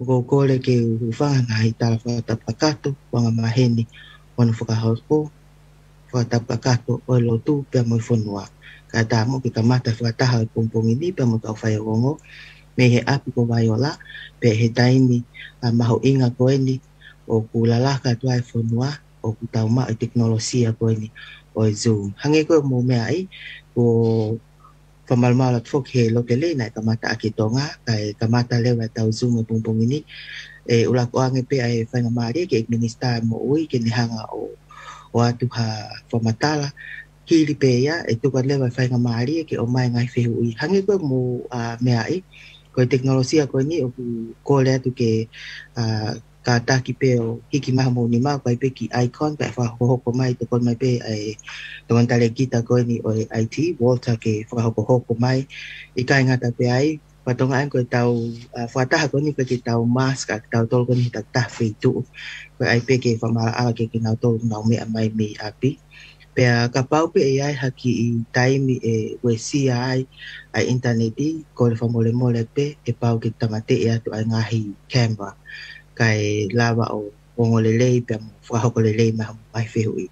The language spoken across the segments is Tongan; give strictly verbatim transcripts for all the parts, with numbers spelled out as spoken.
ʻOku ou kole ke u hūfanga he ngaahi tala fakatapu kakato, ʻo e angamaheni ʻo hono fakahoko fakatapu kakato ʻo e lotu pea mo e fonua. Kae ʻatā moʻoku ke kamata fakataha ʻo e pongipongi ni pea mo e kau faiongoongo mei he ʻapi ko Vaiola, pea he taimi, ʻa, mahuʻinga ko eni ʻoku lalaka atu ai e fonua, ʻoku tau maʻu e tekinolosia ko eni ʻo e Zoom. Hangē ko e mou meaʻi, ʻoku fakamalumalu atu foki he lotu lelei naʻe kamata ʻaki ʻe Tonga, kae kamata leva ʻetau Zoom ʻo e pongipongi ni. ʻE ʻuluaki ʻoange pē ʻa e faingamālie ki he ʻEiki Minisitā ʻo e Moʻui ke ne hanga ʻo, ʻoatu ha fakamatala. Hili pē ia, ʻe tuku atu leva e faingamālie ke ʻomai e ngaahi fehuʻi. Hangē ko e mou, ʻa, meaʻi, ko e tekinolosia ko eni ʻoku kole atu ke, ʻa, kātaki pē ʻo hiki mai homou nima, ʻoku ʻai pē kiʻi icon, pea ʻe fakahokohoko mai, tokoni mai pē ʻa e tokoni talēkita ko eni ʻo e I T, Walter, ke fakahokohoko mai. ʻIkai ngata pē ai, fakatokangaʻi ko ʻetau, ʻa, fakataha ko eni ʻikai ke tau mask ʻa kitautolu ko eni he takitaha feituʻu. ʻOku ʻai pē ke fakamaʻalaʻala kiate kinautolu ʻoku nau meʻa mai mei ʻapi. Pea kapau pē ʻe ʻi ai ha kiʻi taimi ʻe uesia ai ʻa e ʻinitaneti, kole fakamolemole pē, ʻe pau ke tāmateʻi atu ʻa e ngaahi camera, kae lava ʻo ongo lelei pea mo fakahoko lelei mai homou ngaahi fehuʻi.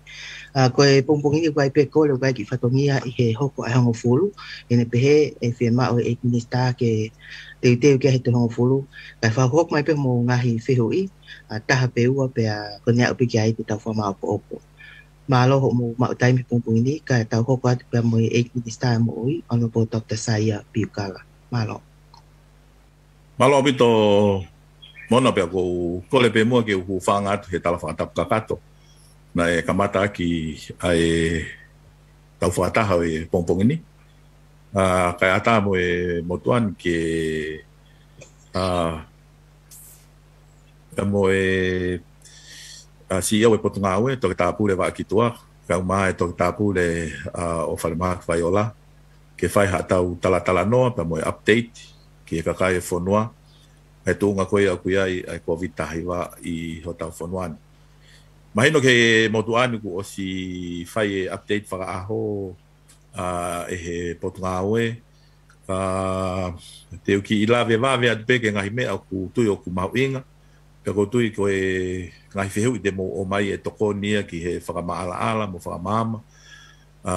ʻA, ko e pongipongi ni ʻoku ʻai pē kole, ʻoku ʻai kiʻi fatongia ʻi he hoko ʻa e hongofulu, ʻi heʻene pehē ʻe fiemaʻu ʻe he ʻEiki Minisitā ke teuteu ki ai he toe hongofulu, kae fakahoko mai pē homou ngaahi fehuʻi, ʻa, taha pe ua pea ko ʻene aʻu pē ki ai te tau fakamaʻopoʻopo. Mālō hoʻomou maʻu taimi he pongipongi ni, kae tau hoko atu pea mo e ʻEiki Minisitā ʻo e Moʻui, Honourable Doctor Saia Piukala. Mālō. Mālō ʻaupito Mona, pea ʻoku ou kole pē muʻa ke u hūfanga atu he tala fakatapu kakato naʻe kamata ʻaki ʻa ʻetau fakataha ʻo e pongipongi ni. ʻA, kae ʻatā mo e motuʻa ni ke, ʻa, pea mo e, ʻa, C E O ʻo e Potungāue, Toketā Pule Vaʻa Kituʻa, kae ʻumaʻā e Toketā Pule, ʻa, ʻo Falemahaki Vaiola, ke fai haʻatau talatalanoa pea mo e update ki he kakai e fonua, he tuʻunga ko ia ʻoku ʻi ai ʻa e Kōviti taha hiva ʻi hotau fonua ni. Mahino ki he motuʻa ni kuo ʻosi fai e update fakaʻaho, ʻa, ʻe he Potungāue, ka te u kiʻi lave vave atu pē ki he ngaahi meʻa ʻoku tui ʻoku mahuʻinga, pea ʻoku ou tui ko e ngaahi fehuʻi te mou ʻomai ʻe tokoni ia ki he fakamaʻalaʻala mo fakamaama, ʻa,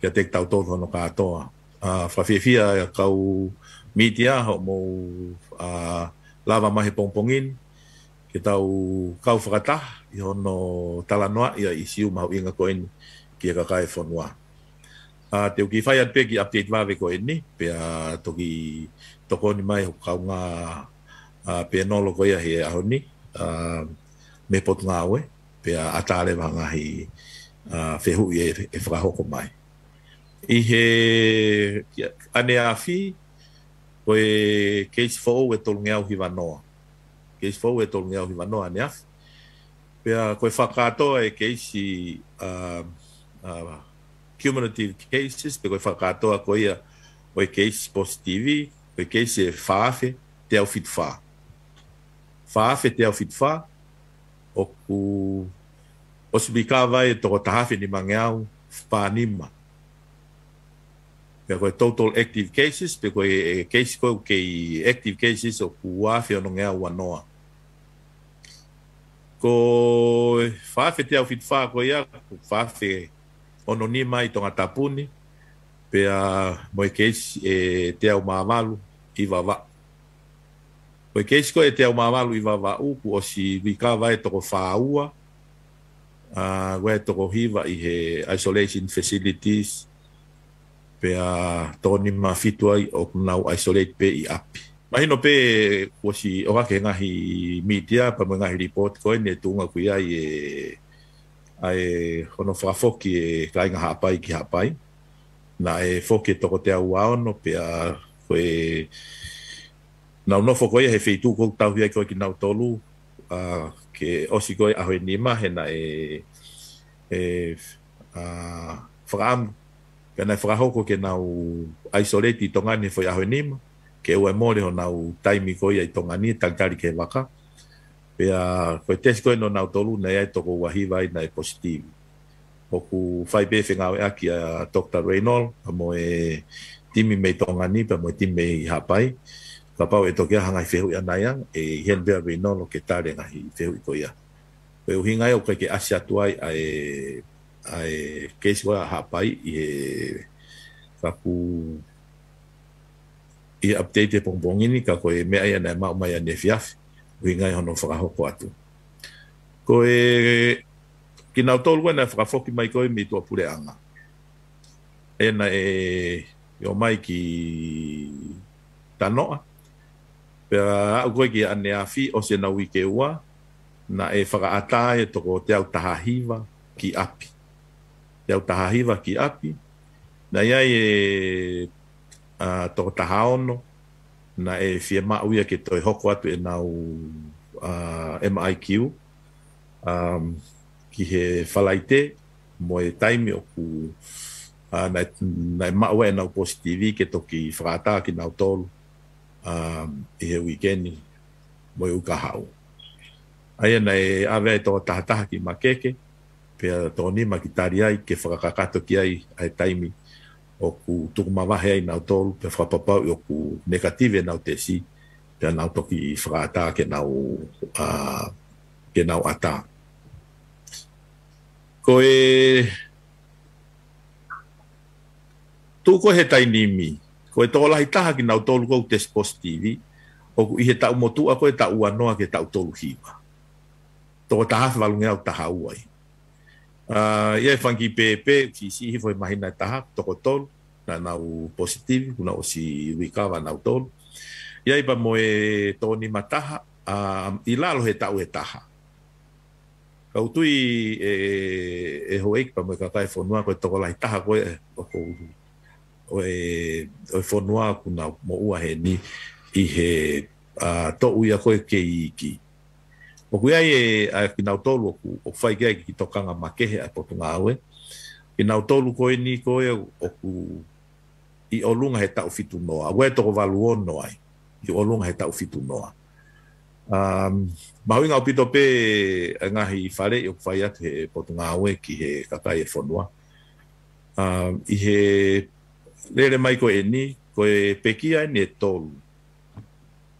kiate kitautolu hono kātoa. ʻA, fakafiefia ʻa e kau mītia hoʻomou, ʻa, lava mai he pongipongi ni, ke tau kau fakataha ʻi hono talanoaʻi ʻa e ʻīsiu mahuʻinga ko eni ki he kakai e fonua. ʻA, te u kiʻi fai atu pē kiʻi update vave ko eni, pea toki tokoni mai hoku kaungā, ʻa, pēnolo ko ia he ʻaho ni, ʻa, mei he Potungāue, pea ʻatā leva ha ngaahi, ʻa, fehuʻi ʻe, ʻe fakahoko mai. ʻI he, ʻaneafi, ko e keisi foʻou ʻe tolungeau hivanoa. Keisi foʻou ʻe tolungeau hivanoa ʻaneafi. Pea ko e fakakātoa e keisi, ʻa, ʻa, cumulative cases, pe ko e fakakātoa ko ia ʻo e keisi positivi, ko e keisi ʻe fā afe teau fitu fā. Fā afe teau fitu fā, ʻoku ʻosi recover ai e toko taha afe nimangeau fā nima. Pea ko e total active cases, pe ko e, e keisi ko ē ʻoku kei active cases ʻoku ua afe onongeau uanoa. Ko e fā afe teau fitu fā ko ia, ko e fā afe ono nima ʻi Tongatapu ni, pea mo e keisi ʻe teau mā valu ʻi Vavaʻu. Ko e keisi ko ē ʻe teau mā valu ʻi Vavaʻu, kuo ʻosi recover e toko fā ua, ʻa, ʻoku ʻi ai e toko hiva ʻi he isolation facilities, pea toko nima fitu ai ʻoku nau isolate pē ʻi ʻapi. Mahino pē kuo ʻosi ʻohake he ngaahi mītia, pea mo e ngaahi report ko eni e tuʻunga ʻoku ʻi ai e, ʻa e hono fakafoki e kāinga Haʻapai ki Haʻapai. Naʻe foki e toko teau ua ono, pea ko e nau nofo ko ia he feituʻu ʻoku tauhi ai ko ē kinautolu, ʻa, ke ʻosi ko ē ʻaho ʻe nima he naʻe, e, ʻa, fakaʻamu, pea naʻe fakahoko ke nau isolate ʻi Tonga ni he foʻi ʻaho ʻe nima, ke ʻoua ʻe mole honau taimi ko ia ʻi Tonga ni, talitali ki he vaka. Pea ko e tesi ko ē ʻa nautolu naʻe ʻi ai e toko ua hiva ai naʻe positivi. ʻOku fai pē fengāueʻaki ʻa Doctor Raynold, pea mo e timi mei Tonga ni, pea mo e timi mei Haʻapai. kapau ʻe toki ʻi ai ha ngaahi fehuʻi ʻanai ange, ʻe ʻi heni pē ʻa Veinolo ke tali e ngaahi fehuʻi ko ia. Ko e ʻuhinga ia ʻoku ʻikai ke ʻasi atu ai ʻa e, ʻa e keisi ko ia ʻa Haʻapai ʻi he, ka ʻoku ʻi he update he pongipongi ni, ka ko e meʻa ia naʻe maʻu mai ʻaneefiafi, ʻuhinga ia hono fakahoko atu. Ko e, kinautolu ko ē naʻe fakafoki mai ko ē mei tuʻapuleʻanga, ʻe naʻe ō mai ki Tanoa, pea aʻu ko ē ki ʻaneafi, ʻosi ʻenau uike ua, naʻe fakaʻatā e toko teau taha hiva ki ʻapi. Teau taha hiva ki ʻapi, naʻe ʻi ai e, ʻa, toko taha ono naʻe fiemaʻu ia ke toe hoko atu ʻenau, ʻa, M I Q, um, ki he Falaite, mo e taimi ʻoku, ʻa, naʻe, naʻe maʻu ai ʻenau positivi ke toki fakaʻatā kinautolu, um, ʻi he uike ni mo e uike kahaʻu. ʻA ia naʻe ʻave ai toko taha taha ki Makeke, pea toko nima ki Taliai ke fakakakato ki ai ʻa e taimi ʻoku tuku mavahe ai kinautolu, pea fakapapauʻi ʻoku negative ʻenau tesi, pea nau toki fakaʻatā ke nau, ʻa, ke nau ʻatā. Ko e tuʻu ko ē he taimi ni, ko e tokolahi taha kinautolu ko ē ʻoku tesi positivi, ʻoku ʻi he taʻu motuʻa ko ē, taʻu ua noa ki he taʻu tolu hiva. Toko taha afe valungeau taha ua ia. ʻA, ʻi ai e fanga kiʻi pēpē, siʻisiʻi hifo he māhina ʻe taha, toko tolu naʻa nau positivi, kuo nau ʻosi recover nautolu. ʻI ai pea mo e toko nima taha, ʻa, ʻi lalo he taʻu ʻe taha. Ka ʻoku ou tui ʻe, ʻe houʻeiki pea mo e kakai e fonua, ko e tokolahi taha ko ē ʻo, ʻo e, ʻo e fonua ʻoku nau moʻua heni ʻi he, ʻa, toʻu ia ko ē kei iiki. ʻOku ʻi ai e, ʻa, kinautolu ʻoku, ʻoku fai ki ai e kiʻi tokanga makehe ʻa e Potungāue. Kinautolu ko eni ko ē ʻoku ʻi ʻolunga he taʻu fitu noa. ʻOku ʻi ai e toko valu ono ai ʻi ʻolunga he taʻu fitu noa. Um, mahuʻinga ʻaupito pē e ngaahi faleʻi ʻoku fai atu he Potungāue ki he kakai e fonua. Um, ʻi he lele mai ko eni, ko e pekia eni ʻe tolu.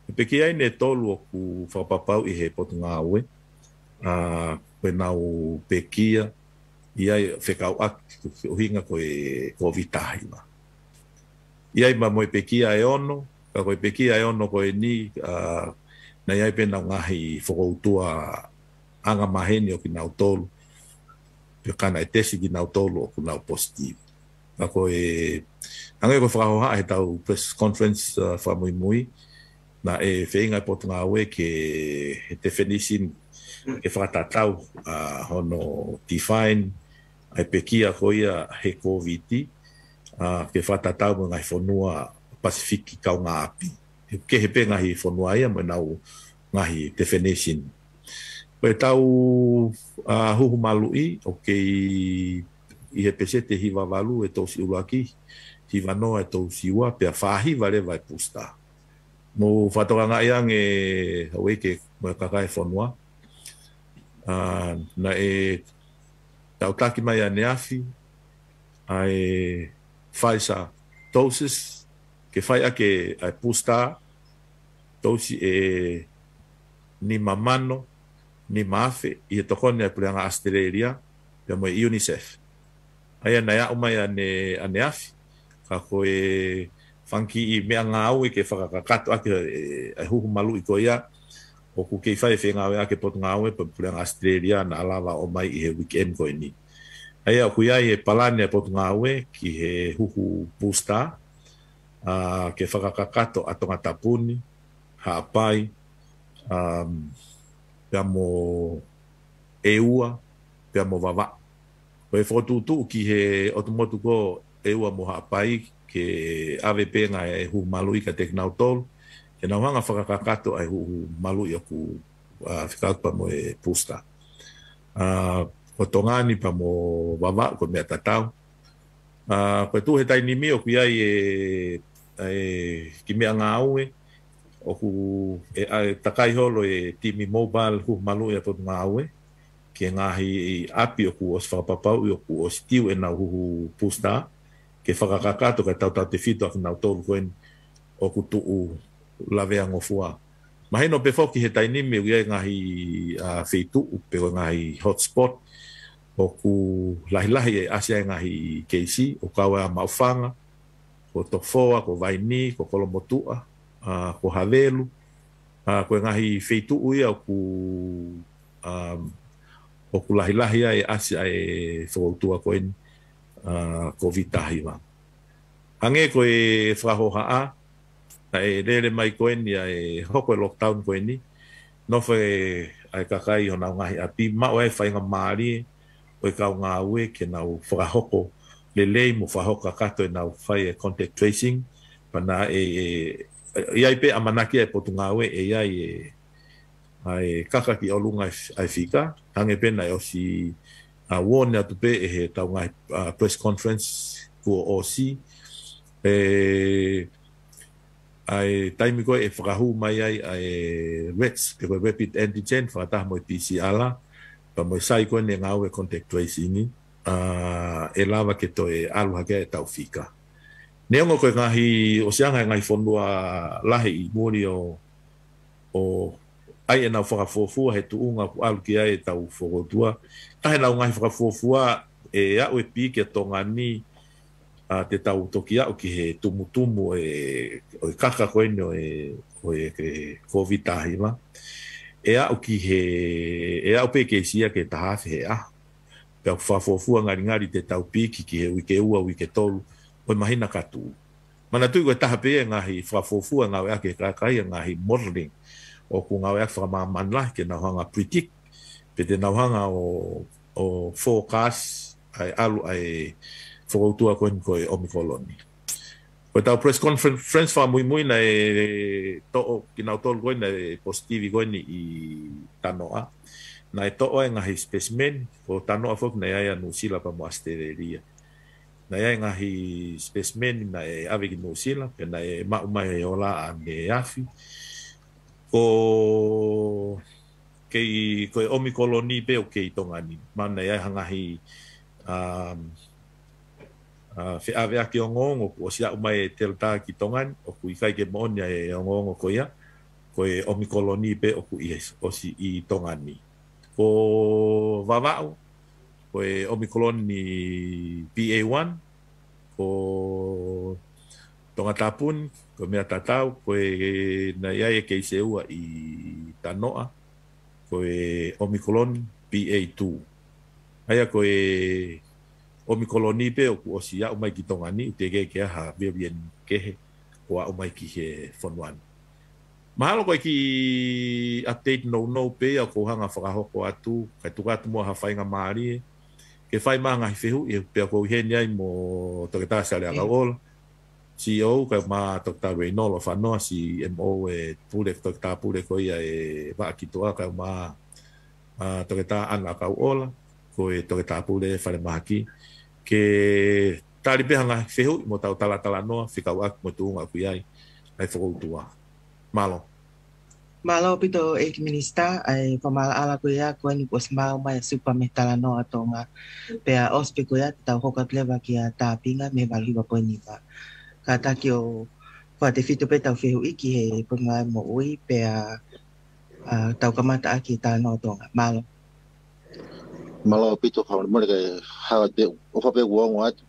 E pekia eni ʻe tolu ʻoku fakapapauʻi he Potungāue, ʻa, ko ʻenau pekia ʻi ai fekauʻaki, ko e ʻuhinga ko e Kōviti taha hiva. ʻI ai pea mo e pekia ʻe ono, ka ko e pekia ʻe ono ko eni, ʻa, naʻe ʻi ai pē ʻenau ngaahi fokoutua angamaheni ʻo kinautolu, pea ka naʻe tesi kinautolu ʻoku nau positivi. Ka ko e, hangē ko e fakahohaʻa heʻetau press conference, ʻa, fakamuimui, naʻe feinga e Potungāue ke, he definition, ke fakatatau, ʻa, hono define ʻa e pekia ko ia he Kōviti, ʻa, ke fakatatau mo e ngaahi fonua Pasifiki kaungāʻapi. He ʻoku kehe pē ngaahi fonua ia mo ʻenau ngaahi definition. Ko ʻetau, ʻa, huhu maluʻi, ʻoku kei ʻi he peseti ʻe hiva valu e tousi ʻuluaki, hiva noa e tousi ua, pea fā hiva leva e booster. Mou fakatokangaʻi ange, houʻeiki mo e kakai e fonua, ʻa, naʻe tautaki mai ʻaneafi ʻa e Pfizer doses, ke fai ʻaki ʻa e booster, tousi ʻe nima mano nima afe, ʻi he tokoni ʻa e Puleʻanga ʻAositelēlia pea mo e UNICEF. ʻA ia naʻe aʻu mai ʻane, ʻaneafi, ka ko e fanga kiʻi meʻangāue ke fakakakato ʻaki e, e huhu maluʻi ko ia, ʻoku kei fai e fengāueʻaki e Potungāue pea mo e Puleʻanga ʻAositelēlia naʻa lava ʻo ʻomai ʻi he weekend ko eni. ʻA ia ʻoku ʻi ai e palani ʻa e Potungāue ki he huhu booster, ʻa, ke fakakakato ʻa Tongatapu ni, Haʻapai, um, pea mo ʻEua, pea mo Vavaʻu. Ko e fokotuʻutuʻu ki he ʻotu motu ko ʻEua mo Haʻapai ke ʻave pē ngaahi huhu maluʻi kiate kinautolu, ke nau hanga fakakakato ʻa e huhu maluʻi ʻoku, ʻa, fekauʻaki pea mo e booster. ʻA, ko Tonga ni pea mo Vavaʻu ko e meʻa tatau. ʻA, ko e tuʻu he taimi ni ʻoku ʻi ai e, e kiʻi meʻangāue, ʻoku ʻe, ʻa, ʻe takai holo e timi mobile huhu maluʻi ʻa e Potungāue ki he ngaahi ʻapi ʻoku ʻosi fakapapauʻi ʻoku ʻosi tiu ʻenau huhu booster, ke fakakakato kae tautautefito ʻa kinautolu ko eni ʻoku tuʻu laveangofua. Mahino pē foki he taimi ni ʻoku ʻi ai e ngaahi, ʻa, feituʻu pe ko e ngaahi hotspot ʻoku lahilahi e ʻasi ai e ngaahi keisi, ʻo kau ai ʻa Maʻufanga, ko Tofoa, ko Vaini, ko Kolomotuʻa, ʻa, ko Havelu, ʻa, ko e ngaahi feituʻu ia ʻoku, ʻa, ʻoku lahilahi ai e ʻasi ai e fokoutua ko eni, ʻa, Covid taha hiva. Hangē ko e fakahohaʻa, naʻe lele mai ko eni ʻa e hoko e lockdown ko eni, nofo e, ʻa e kakai ʻi honau ngaahi ʻapi, maʻu ai e faingamālie ʻo e kau ngāue ke nau fakahoko lelei mo fakahoko kakato ʻenau fai e contact tracing, pea naʻe, ʻe, ʻe, ʻi ai pē ʻamanaki ʻa e potungāue ʻe ʻi ai e, ʻa e kaka ki ʻolunga ʻa e f-, ʻa e fika, hangē pē naʻe ʻosi, ʻa, warn atu pē ʻe heʻetau ngaahi, ʻa, press conference kuo ʻosi. ʻE, ʻa e taimi ko ē ʻe fakahū mai ai ʻa e rets, pe ko e rapid antigen, fakataha mo e P C R, pea mo e sai ko eni e ngāue contact tracing, ʻa, ʻe lava ke toe ʻalu hake ʻetau fika. Neongo ko e ngaahi, ʻosi anga e ngaahi fonua lahi ʻi muli ʻo, ʻo ʻai ʻenau fakafuofua he tuʻunga ʻoku ʻalu ki ai ʻetau fokoutua. Ka heʻenau ngaahi fakafuofua ʻe aʻu e piiki ʻa Tonga ni, ʻa, te tau toki aʻu ki he tumutumu e, ʻo e kaka ko eni ʻo e, ʻo e, e Covid taha hiva. ʻE aʻu ki he, ʻe aʻu pē keisi ia ki he taha afe he ʻaho. Pea ʻoku fakafuofua ngalingali te tau piiki ki he uike ua, uike tolu ʻo e māhina ka tuʻu. Manatuʻi ko e taha pē ia e ngaahi fakafuofua ngāueʻaki ʻe he kakai, ʻa e ngaahi modeling ʻoku ngāueʻaki fakamāmani lahi ke nau hanga predict, pe te nau hanga ʻo, ʻo forecast ʻa e ʻalu ʻa e fokoutua ko eni ko e Omicron. Ko ʻetau press conference fakamuimui naʻe toʻo kinautolu ko ē naʻe positive ko eni ʻi Tanoa. Naʻe toʻo e ngaahi specimen, ko Tanoa foki naʻe ʻi ai ʻa Nuʻusila pea mo ʻAositelēlia. Naʻe ʻi ai e ngaahi specimen naʻe ʻave ki Nuʻusila, pea naʻe maʻu mai e ola ʻaneafi. Ko kei, ko e Omicron pē ʻoku kei Tonga ni. Mahalo naʻe ʻi ai ha ngaahi, um, ʻa, feʻaveʻaki ongoongo kuo ʻosi aʻu mai e Delta ki Tonga ni, ʻoku ʻikai ke moʻoni ʻa e ongoongo ko ia, ko e Omicron pē ʻoku ʻi, ʻosi ʻi Tonga ni. Ko Vavaʻu, ko e Omicron B A one, ko Tongatapu ni, ko e meʻa tatau, ko e naʻe ʻi ai e keisi ʻe ua ʻi Tanoa, ko e Omicron B A two. ʻA ia ko e Omicron pē ʻoku ʻosi aʻu mai ki Tonga ni, ʻoku teʻeki ke ʻi ai ha variant kehe kuo aʻu mai ki he fonua ni. Mahalo ko e kiʻi update nounou pē ia ʻoku ou hanga fakahoko atu, kae tuku atu muʻa ha faingamālie ke fai mai ha ngaahi fehuʻi, pea ʻoku ou ʻi heni ai mo Toketā Siale ʻAkauʻola, C E O, kae ʻumaʻā Toketā Reinolo Fanoa, C M O, e pule, Toketā Pule ko ia e Vaʻa ki Tuʻa, kae ʻumaʻā, ʻa, Toketā ʻAna ʻAkauʻola, ko e Toketā Pule Falemahaki, ke tali pē ha ngaahi fehuʻi mo tau talatalanoa fekauʻaki mo e tuʻunga ʻoku ʻi ai ʻa e fokoutua. Mālō. Mālō ʻaupito ʻEiki Minisitā, ʻa e fakamaʻalaʻala ko ia ko eni kuo ʻosi maʻu mai ʻa Super mei he Talanoa Tonga. Pea ʻosi pē ko ia te tau hoko atu leva ki he tāpinga mei he valu hiva poini hiva. Kātaki ʻo fakatefito pē ʻetau fehuʻi ki he Potungāue Moʻui, pea, ʻa, tau kamata ʻaki e Talanoa Tonga. Mālō. Mālō ʻaupito, fakamolemole kae hā pē, ʻofa pē ʻoku ou ongo atu.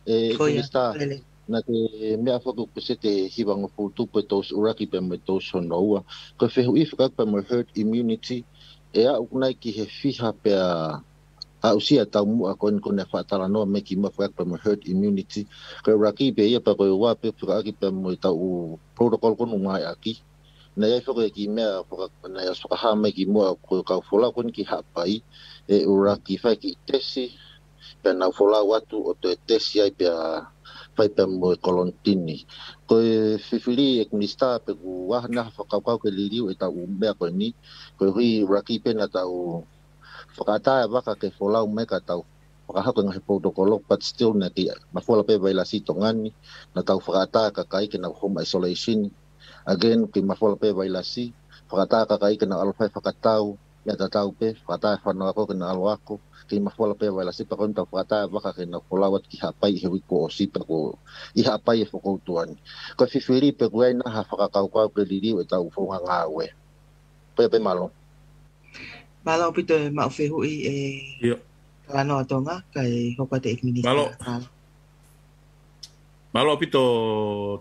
ʻE, Ko ia, Minisitā, lele. Naʻa ke meʻa foki ʻoku sete he hivangofulu tupu e tōsi ʻuluaki pea mo e tōsi hono ua. Ko e fehuʻi fekauʻaki pea mo e herd immunity, ʻe aʻu nai ki he fiha pea aʻusia e taumuʻa ko eni ko eni ʻa e fakatalanoa mai kimuʻa fekauʻaki pea mo e herd immunity. Ko e ʻuluaki pē ia pea ko e ua pē fekauʻaki pea mo e tau protocol ko eni ʻoku ngāueʻaki. Naʻe ʻi ai foki e kiʻi meʻa faka-, naʻe ʻosi fakahā mai kimuʻa ko e kau folau ko eni ki Haʻapai, ʻe ʻuluaki fai e kiʻi tesi, pea nau folau atu ʻo toe tesi ai pea fai pea mo e kolonitini. Ko e fifili ʻEiki Minisitā pe ʻoku ʻi ai ha ngaahi fakakaukau ke liliu ʻetau meʻa ko eni, koeʻuhi ʻuluaki pē naʻa tau fakaʻatā e vaka ke folau mai ka tau fakahoko e ngaahi protocol, but still naʻe kei mafola pē vailasi ʻi Tonga ni, naʻa tau fakaʻatā e kakai ke nau home isolation. Again, kei mafola pē vailasi, fakaʻatā e kakai ke nau ʻalu fai fakatau, Meʻa tatau pē, fakataha e fānau ako ke nau ʻalu ako, ke mafola pē vailasi pea ko eni tau fakataha e vaka ke nau folau atu ki Haʻapai he uike kuo ʻosi pea ko ē ʻi Haʻapai e fokoutua ni. Ko e fifili pe ko e ʻi ai nai ha fakakaukau ke liliu ʻetau founga ngāue. Pea pē mālō. Mālō ʻaupito e maʻu fehuʻi e Talanoa Tonga, kae hoko atu e ʻEiki Minisitā. Mālō. Mālō ʻaupito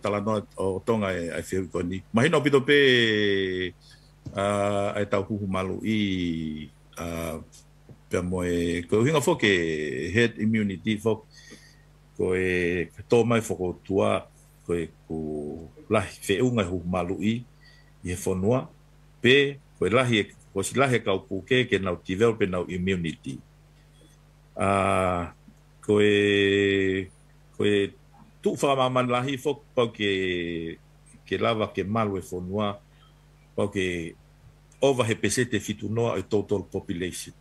Talanoa ʻo Tonga e, ʻa e fehuʻi ko eni. Mahino ʻaupito pē, ʻa, ʻa ʻetau huhu maluʻi, ʻa, pea mo e, ko e ʻuhinga foki e herd immunity foki, ko e tō mai fokoutua, ko e ʻoku lahi feʻunga e huhu maluʻi ʻi he fonua, pe ko e lahi e, ko e ʻosi lahi e kau puke ke nau develop ʻenau immunity. ʻA, ko e, ko e tuʻu fakamāmani lahi foki pau ke, ke lava ke malu e fonua, pau ke ova he peseti ʻe fitu noa e total population.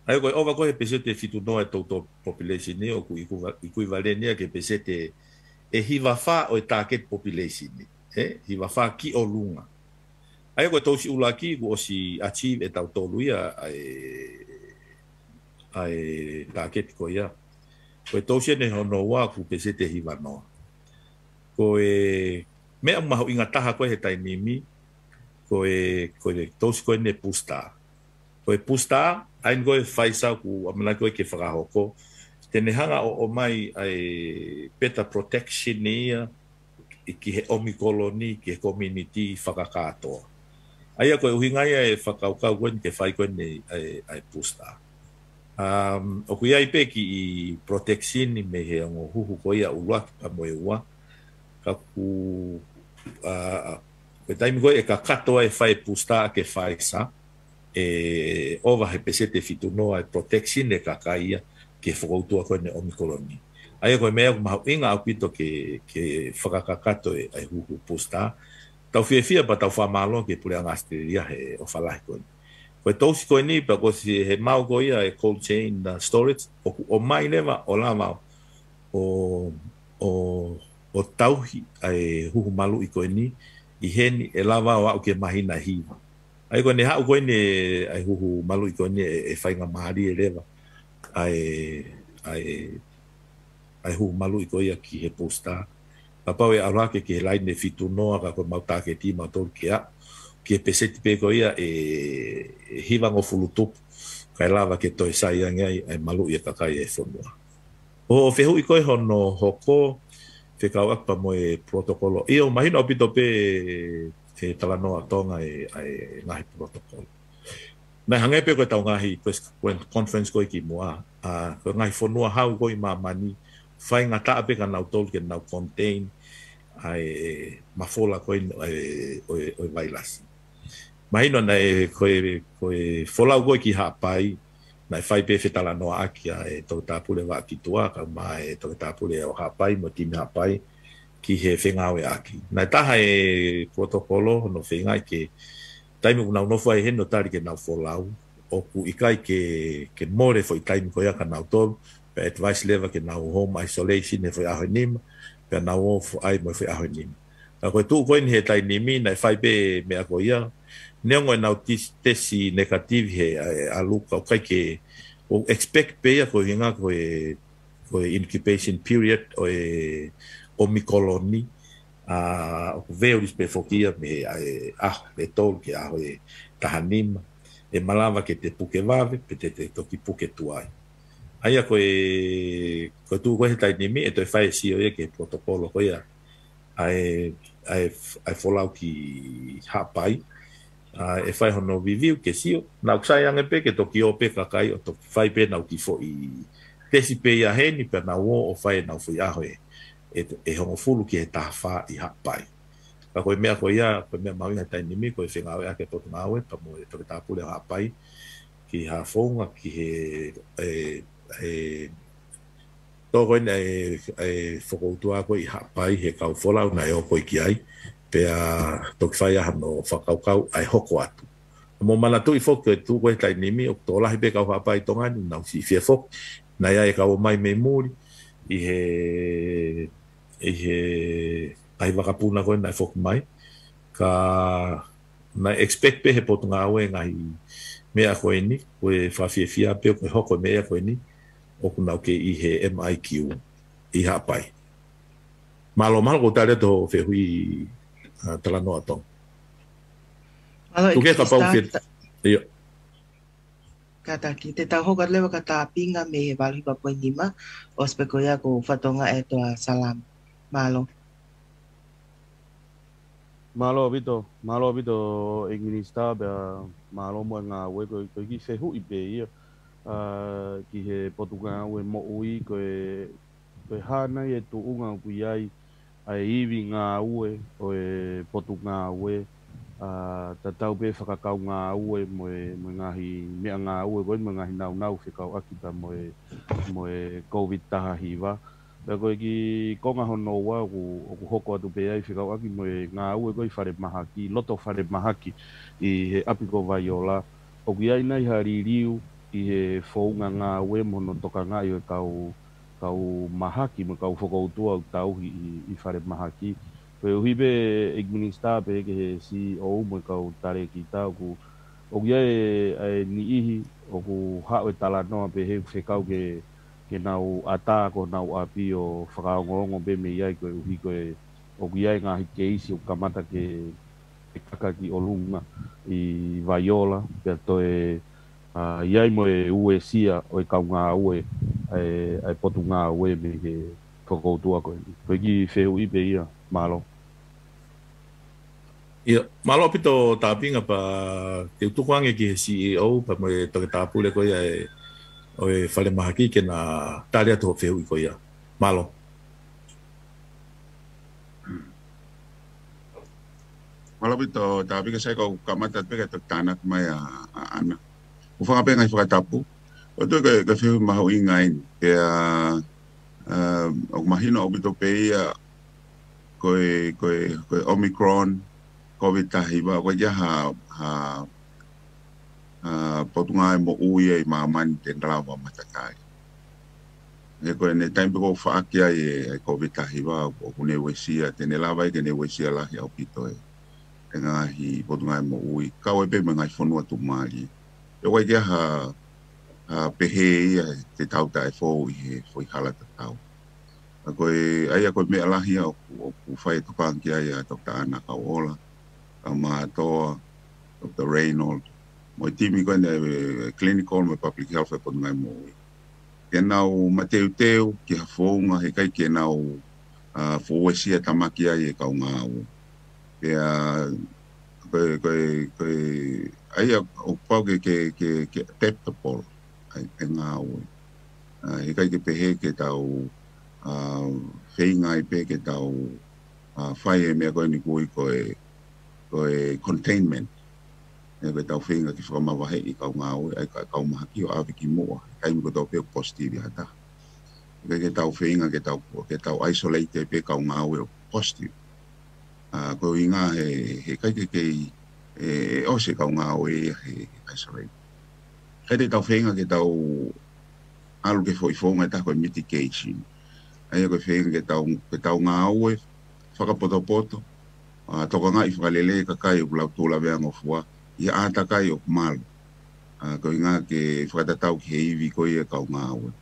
ʻA ia ko e ova ko ē he peseti ʻe fitu noa e total population ni, ʻoku ikuva-, equivalent ia ki he peseti ʻe hiva fā ʻo e target population ni. ʻE, hiva fā ki ʻolunga. ʻA ia ko e tousi ʻuluaki kuo ʻosi achieve ʻe tautolu ia ʻa e, ʻa e target ko ia. Ko e tousi eni hono ua kuo peseti ʻe hiva noa. Ko e meʻa mahuʻinga taha ko ē he taimi ni, ko e, ko e tousi ko eni e booster. Ko e booster, ʻa eni ko e Pfizer ʻoku ʻamanaki ko ē ke fakahoko. Te ne hanga ʻo, ʻomai ʻa e better protection ia ʻi, ki he Omicron ni, ki he community fakakātoa. ʻA ia ko e ʻuhinga ia e fakakaukau ko eni ke fai ko eni ʻa e, ʻa e booster. Um, ʻoku ʻi ai pē kiʻi protection ni mei he ongo huhu ko ia ʻuluaki pea mo e ua. Ka ʻoku, ʻa, ʻa, ko e taimi ko ē ʻe kakato ai e fai booster ʻaki e Pfizer, ʻe ova he peseti ʻe fitu noa e protection ʻa e kakai ia ki he fokoutua ko eni e Omicron ni. ʻA ia ko e meʻa ʻoku mahuʻinga ʻaupito ke, ke fakakakato e, ʻa e huhu booster. Tau fiefia pea tau fakamālō ki he Puleʻanga ʻAositelēlia he ʻofa lahi ko eni. Ko e tousi ko eni pea kuo ʻosi he maʻu ko ia e cold chain, ʻa, storage, ʻoku ʻomai leva ʻo lava ʻo, ʻo, ʻo tauhi ʻa e huhu maluʻi ko eni ʻi heni ʻe lava ʻo aʻu ki he māhina ʻe hiva. ʻA ia ko ʻene haʻu ko eni ʻa e huhu maluʻi ko eni ʻe, ʻe faingamālie leva ʻa e, ʻa e, ʻa e huhu maluʻi ko ia ki he booster. Kapau ʻe ʻalu hake ki he laine ʻe fitu noa ka ko e mau tāketi mautolu ke aʻu ki he peseti pē ko ia ʻe, ʻe hivangofulu tupu. Kae lava ke toe sai ange ai ʻa e maluʻi e kakai e fonua. ʻO, ʻo fehuʻi ko ē hono hoko fekauʻaki pea mo e protocol. ʻIo, mahino ʻaupito pē ʻe Talanoa Tonga e, ʻa e ngaahi protocol. Naʻe hangē pē ko ʻetau ngaahi press conference ko ē kimuʻa, ʻa, ko e ngaahi fonua hau ko ē ʻi māmani, faingataʻa pē kia nautolu ke nau contain ʻa e mafola ko ē ʻo e, ʻo e, ʻo e vailasi. Mahino naʻe ko e, ko e folau ko ē ki Haʻapai, naʻe fai pē fetalanoaʻaki ʻa e Toketā Pule Vaʻa Kituʻa, kae ʻumaʻā e Toketā Pule ʻo Haʻapai, mo e timi Haʻapai, ki he fengāueʻaki. Naʻe taha e protocol hono feingaʻi ke taimi ʻoku nau nofo ai heni ʻo tali ke nau folau, ʻoku ʻikai ke, ke mole foʻi taimi ko ia kia nautolu, pea advice leva ke nau home isolation he foʻi ʻaho ʻe nima, pea nau ō fo-, ʻai mo e foʻi ʻaho ʻe nima. Ka ko e tuʻu ko eni he taimi ni naʻe fai pē meʻa ko ia, neongo ʻenau tis-, tesi negative he, ʻa, ʻalu ka ʻoku ʻikai ke, ʻoku expect pē ia ko e ʻuhinga ko e, ko e incubation period ʻo e Omicron ni, ʻa, ʻoku varies pē foki ia mei he, ʻa, ʻaho ʻe tolu ki he ʻaho ʻe taha nima, ʻe malava ke te puke vave, pe te, te toki puke tuai. ʻA ia ko e, ko e tuʻu ko ē he taimi ni, ʻe toe fai e sio ia ki he protocol ko ia, ʻa e, ʻa e, ʻa e folau ki Haʻapai, ʻa, ʻe fai hono review ke sio, naʻa ʻoku sai ange pē ke toki ō pē kakai ʻo toki fai pē ʻenau kiʻi foʻi tesi pē ia heni, pea nau ō ʻo fai ʻenau foʻi ʻaho ʻe, ʻe, ʻe hongofulu ki he taha fā ʻi Haʻapai. Ka ko e meʻa ko ia, ko e meʻa mahuʻinga he taimi ni, ko e fengāueʻaki e Potungāue, pea mo e Toketā Pule ʻo Haʻapai, ki ha founga, ki he, ʻe, ʻe, tō ko eni ʻa e, ʻa e fokoutua ko ē ʻi Haʻapai he kau folau naʻe ō ko ē ki ai, pea toki fai ai hano fakakaukau ʻa e hoko atu. Mou manatuʻi foki ko e tuʻu ko ē he taimi ni ʻoku tokolahi pē kau Haʻapai ʻi Tonga ni, naʻa nau siʻi fie foki, naʻe ʻi ai e kau ō mai mei muli, ʻi he, ʻi he ngaahi vakapuna ko ē naʻe foki mai, ka naʻe expect pē he potungāue ngaahi meʻa ko eni, ko e fakafiefia pē ko e hoko e meʻa ko eni, ʻoku nau kei ʻi he M I Q ʻi Haʻapai. Mālō, mālō ko e tali atu hoʻo fehuʻi, ʻa, talanoa Tonga. Mālō, Tuku ke kapau ʻEkiminisitā, ke, ʻio. Kātaki, te tau hoko atu leva ki he tāpinga mei he valu hiva poini nima, ʻosi pē ko ia ko Fatonga ʻe Toa Salama. Mālō. Mālō ʻaupito, mālō ʻaupito ʻEkiminisitā pea mālō mo e ngāue ko, ko e kiʻi fehuʻi pē ia, ʻa, ki he potungāue moʻui ko e, ko e hā nai e tuʻunga ʻoku ʻi ai ʻa e ivi ngāue ʻo e potungāue, ʻa, tatau pē fakakaungāue mo e, mo e ngaahi meʻangāue ko eni mo e ngaahi nāunau fekauʻaki pea mo e, mo e COVID taha hiva. Pea ko e kiʻi konga hono ua ʻoku, ʻoku hoko atu pē ai fekauʻaki mo e ngāue ko ē ʻi falemahaki, loto falemahaki ʻi he ʻapi ko Vaiola. ʻOku ʻi ai nai ha liliu ʻi he founga ngāue mo hono tokangaʻi ʻo e kau, kau mahaki mo e kau fokoutua ʻoku tauhi ʻi, ʻi falemahaki. Koeʻuhi pē ʻEkiminisitā pehē ki he C E O mo e kau talēkita ʻoku, ʻoku ʻi ai e, e niʻihi ʻoku haʻu e talanoa pehē ʻoku fekau ke, ke nau ʻatā ki honau ʻapi ʻo fakaongoongo pē mei ai koeʻuhi ko e, ʻoku ʻi ai e ngaahi keisi ʻoku kamata ke, ke kaka ki ʻolunga ʻi Vaiola, pea toe, ʻa, ʻi ai mo e uesia ʻo e kau ngāue, ʻa e, ʻa e potungāue mei he fokoutua ko eni. Ko e kiʻi fehuʻi pē ia, mālō. ʻIo, mālō ʻaupito tāpinga pea te u tuku ange ki he C E O pea mo e toketā pule ko ia e, ʻo e falemahaki ke na tali atu hoʻo fehuʻi ko ia. Mālō. Mālō ʻaupito tāpinga, sai kau kamata pē ka toki tānaki mai ʻa, ʻa ʻAna. ʻOku fakapenga ʻi fakatapu. ʻOku ou tui ko e, ko e fehuʻi mahuʻinga eni. Pea, ʻa, ʻoku mahino ʻaupito pē ia ko e, ko e, ko e Omicron, COVID taha hiva, ʻoku ʻikai ha, ha, ha potungāue moʻui ʻi māmani te ne lava matatali. He ko ʻene taimi pē ʻoku faʻaki ai e, e COVID taha hiva, ʻoku ne uesia, te ne lava ai ke ne uesia lahi ʻaupito e, e ngaahi potungāue moʻui, kau ai pē mo e ngaahi fonua tuʻumālie. ʻOku ʻikai ha, ha pehē ia te tau taʻefou ʻi he foʻi hala tatau. ʻA ko e, ʻa ia ko e meʻa lahi ia ʻoku, ʻoku fai e tokanga ki ai ʻa Toketā ʻAna Kauʻola, ʻa Mātoa, Toketā Raynold, mo e timi ko eni e clinical mo e public health e potungāue moʻui. Ke nau mateuteu ki ha founga he ʻikai ke nau, ʻa, fuʻu uesia tamaki ai e kau ngāue. Pea, ko e, ko e, ko e, ʻa ia ʻoku pau ke, ke, ke, ke adaptable ʻa e, e ngāue. ʻA, he ʻikai ke pehē ke tau, ʻa, feinga ai pē ke tau, ʻa, fai e meʻa ko eni ʻoku ui ko e, ko e containment. ʻA ia ko e tau feinga ke fakamavaheʻi e kau ngāue, ʻa e ka-, kau mahaki ʻo ʻave ki muʻa, he taimi kotoa pē ʻoku positive ha taha. ʻIkai ke tau feinga ke tau, ke tau isolate pē kau ngāue ʻoku positive. ʻA, ko e ʻuhinga he, he ʻikai ke kei, ʻe, ʻe ʻosi e kau ngāue ia he isolate. ʻIkai te tau feinga ke tau ʻalu ki he foʻi founga ʻe taha ko e mitigation. ʻA ia ko e feinga ke tau, ke tau ngāue fakapotopoto, ʻa, tokangaʻi fakalelei e kakai ʻoku lau tū laveangofua, ʻi he ʻātakai ʻoku malu. ʻA, ko e ʻuhinga ke fakatatau ki he ivi ko ia e kau ngāue.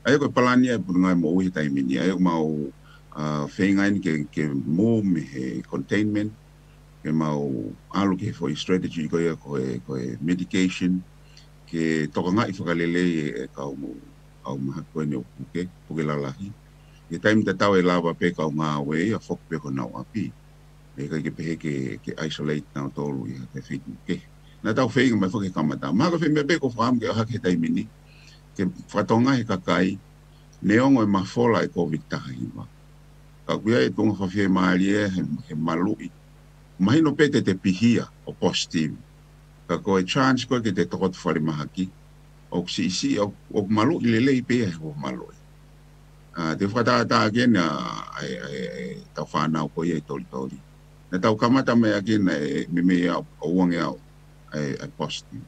ʻA ia ko e palani ia e potungāue moʻui he taimi ni, ʻa ia ʻoku mau, ʻa, feinga eni ke, ke move mei he containment, ke mau ʻalu ki he foʻi strategy ko ia ko e, ko e mitigation, ke tokangaʻi fakalelei e, e kau mo, kau mahaki ko eni ʻoku puke, puke lalahi. He taimi tatau ʻe lava pē kau ngāue ia ʻo foki pē ki honau ʻapi. ʻE ʻikai ke pehē ke, ke isolate nautolu ia he feituʻu kehe. Naʻa tau feinga mai foki he kamata. Mahalo ko e foʻi meʻa pē ʻoku ou fakaʻamu ke ʻohake he taimi ni, ke fakatonga he kakai, neongo e mafola e COVID taha hiva, ka ʻoku ʻi ai e tuʻunga fakafiemālie he, he maluʻi. Mahino pē te te pihia ʻo positive, ka ko e chance ko ē ke te tokoto falemahaki, ʻoku siʻisiʻi, ʻoku, ʻoku maluʻi lelei pē ia he hoʻo maluʻi. ʻA, te u fakatātā ki ai ʻa, ʻa, ʻa, ʻa, tau fānau ko ia ʻi Tolitoli. Naʻa tau kamata mai ʻaki ʻa e, meimei ʻa, ʻo uange au, ʻa e, ʻa e positive.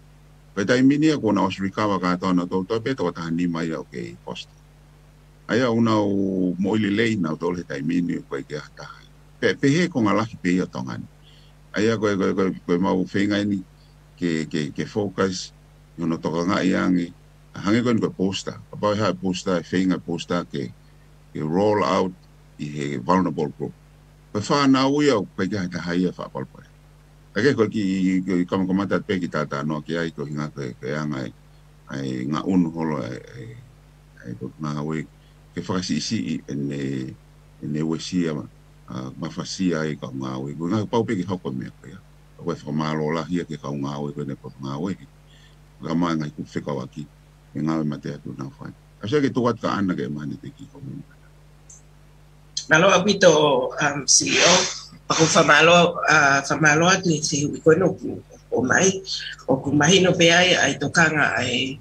Ko e taimi ni ia kuo nau ʻosi recover kātoa nautolu, toe pē toko taha nima ia ʻoku kei positive. ʻA ia ʻoku nau moʻui lelei nautolu he taimi ni, ʻoku ʻikai ke ʻi ai ha taha. Pe, pehē e konga lahi pē ia ʻo Tonga ni. ʻA ia ko e, ko e, ko e, ko e mau feinga eni ke, ke, ke focus ʻi hono tokangaʻi ange. Hangē ko eni ko e poster. Kapau ʻe hā e poster, ʻe feinga e poster ke, ke roll out ʻi he vulnerable group. Ko e fānau ia ʻoku ʻikai ke ʻi ai ha taha ia ʻe faʻa palopalema. Ka ko e kiʻi, kiʻi kamakamata pē kiʻi talanoa ki ai ko e ʻuhinga ko e, ko e anga ʻa e, ʻa e ngaʻunu holo ʻa e, ʻa e, ʻa e kau ngāue ke fakasiʻisiʻi ʻene, ʻene uesia, ʻa, mafasia ai kau ngāue. Ko e ʻuhinga pau pē ke hoko e meʻa ko ia. Ko e fakamālō lahi ia ki he kau ngāue ko eni ʻoku ngāue. Ka mai ngaahi kupu fekauʻaki, ʻe ngāue mate atu nau fai. ʻA ia ke tuku atu kia Ana ke maheni te kiʻi komeni. Mālō ʻaupito, um, C E O, pea ʻoku ou fakamālō, uh, fakamālō atu he fehuʻi ko eni ʻoku, ʻoku ʻomai, ʻoku mahino pē ai ʻa e tokanga ʻa e,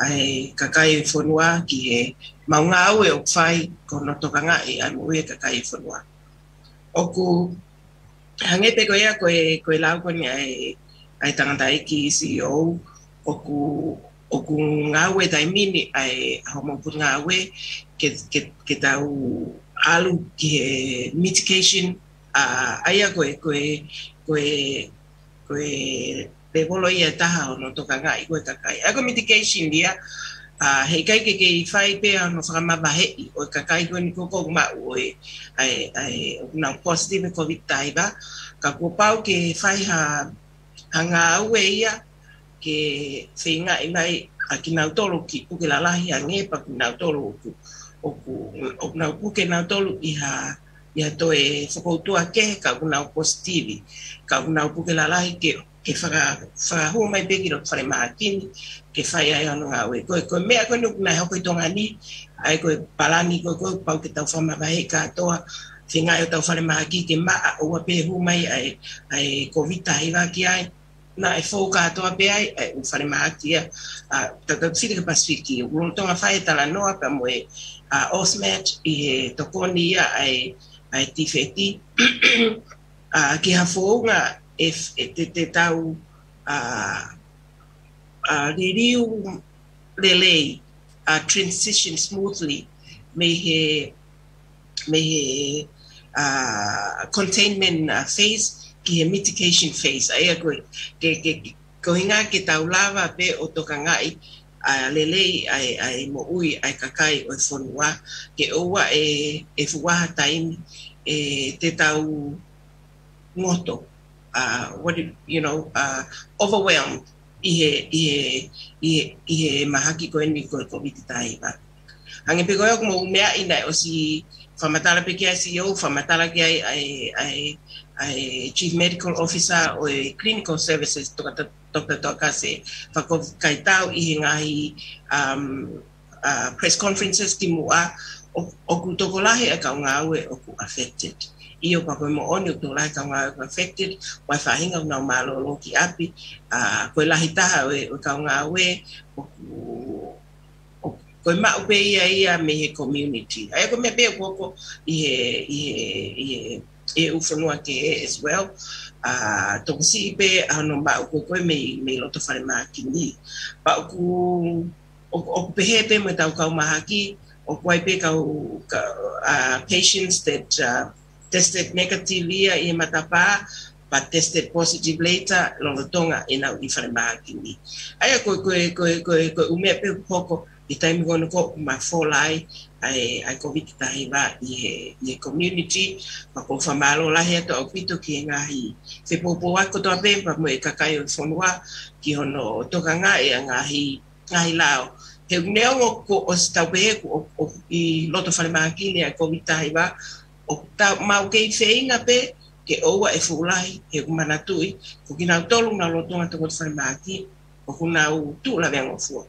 ʻa e kakai e fonua ki he mau ngāue ʻoku fai ko hono tokangaʻi ʻa e moʻui e kakai e fonua. ʻOku hangē pē ko ia ko e, ko e lau ko eni ʻa e, ʻa e tangataʻeiki C E O, ʻoku, ʻoku ngāue taimi ni ʻa e, ʻa hoʻomou potungāue ke, ke, ke tau ʻalu ki he mitigation, ʻa, ʻa ia ko e, ko e, ko e, ko e levolo ia ʻe taha hono tokangaʻi ko e kakai. ʻA ia ko e mitigation ia, ʻa, heʻikai ke kei fai pē hono fakamavaheʻi ʻo e kakai ko eni ko ē ʻoku maʻu ʻa e, ʻa e, ʻa e, ʻoku nau positive COVID taha hiva, ka kuo pau ke fai ha, ha ngāue ia ke feingaʻi mai ʻa kinautolu ke puke lalahi ange pea ko kinautolu ʻoku, ʻoku, ʻoku nau puke nautolu ʻi ha, ʻi ha toe fokoutua kehe ka ʻoku nau positive, ka ʻoku nau puke lalahi ke, ke faka-, fakahū mai pē ki loto falemahaki ni, ke fai ai hono ngāue. Ko e, ko e meʻa ko eni ʻoku nau hoko ʻi Tonga ni, ʻa ia ko e palani ko ē ʻoku pau ke tau fakamavaheʻi kātoa, feingaʻi hotau falemahaki ke maʻa ʻoua pē hū mai ʻa e, ʻa e COVID taha hiva ki ai, naʻe fou kātoa pē ai, ʻa e ʻū falemahaki ia, ʻa, tau, tau Pasifiki, ʻoku lolotonga fai e talanoa pea mo e, ʻa, AusMet ʻi he tokoni ia ʻa e, ʻa e TVET, ʻa, ki ha founga ʻe f-, ʻe te, te tau, ʻa, ʻa, liliu lelei, ʻa, transition smoothly mei he, mei he, ʻa, containment, ʻa, phase ki he mitigation phase. ʻA ia ko e, ke, ke, ke, ko e ʻuhinga ke tau lava pē ʻo tokangaʻi, ʻa, lelei ʻa e, ʻa e moʻui ʻa e kakai ʻo e fonua, ke ʻoua ʻe, ʻe fuʻu ʻaho ha taimi ʻe te tau ngoto, ʻa, what do you, you know, ʻa, overwhelmed ʻi he, ʻi he, ʻi he, ʻi he mahaki ko eni ko e COVID taha hiva. Hangē pē ko ia ʻoku mou meaʻi naʻe ʻosi fakamatala pē ki ai C E O, fakamatala ki ai ʻa e, ʻa e, ʻa e Chief Medical Officer ʻo e Clinical Services, Toketā, Toketā Toakase, fakakovi kaitau ʻi he ngaahi, um, ʻa, press conferences kimuʻa, ʻo, ʻoku tokolahi e kau ngāue ʻoku affected. ʻIo, pea ko e moʻoni ʻoku tokolahi e kau ngāue ʻoku affected, ʻa e faʻahinga ʻoku nau mālōlō ki ʻapi, ʻa, ko e lahi taha ʻo e, ʻo e kau ngāue, ʻoku, ʻo, ko e maʻu pē ia ia mei he community. ʻA ia ko e meʻa pē ʻoku hoko ʻi he, ʻi he, ʻi he, ʻi he ʻū fonua kehe as well. ʻA, tokosiʻi pē ʻa hono maʻu ko ē ko ē mei, mei loto falemahaki ni. Pea ʻoku, ʻo, ʻoku pehē pē mo ʻetau kau mahaki, ʻoku ʻi ai pē kau, ka, ʻa, patients that, ʻa, tested negative ia ʻi he matapā, but tested positive later, lolotonga ʻenau ʻi falemahaki ni. ʻA ia ko e, ko e, ko e, ko e, ko e ʻū meʻa pē ʻoku hoko ʻi he taimi ko eni ʻoku mafola ai ʻa e, ʻa e COVID taha hiva ʻi he, ʻi he community, pea ʻoku ou fakamālō lahi atu ʻaupito ki he ngaahi fepoupouaki kotoa pē, pea mo e kakai ʻo e fonua, ki hono tokangaʻi ʻa e ngaahi, ngaahi lao. He ʻoku neongo kuo ʻosi tau pehē kuo, ʻo, ʻo, ʻi loto falemahaki ni ʻa e COVID taha hiva, ʻoku tau mau kei feinga pē ke ʻoua ʻe fuʻu lahi, he ʻoku manatuʻi, ko kinautolu ʻoku nau lolotonga tokoto falemahaki, ʻoku nau tuʻu laveangofua.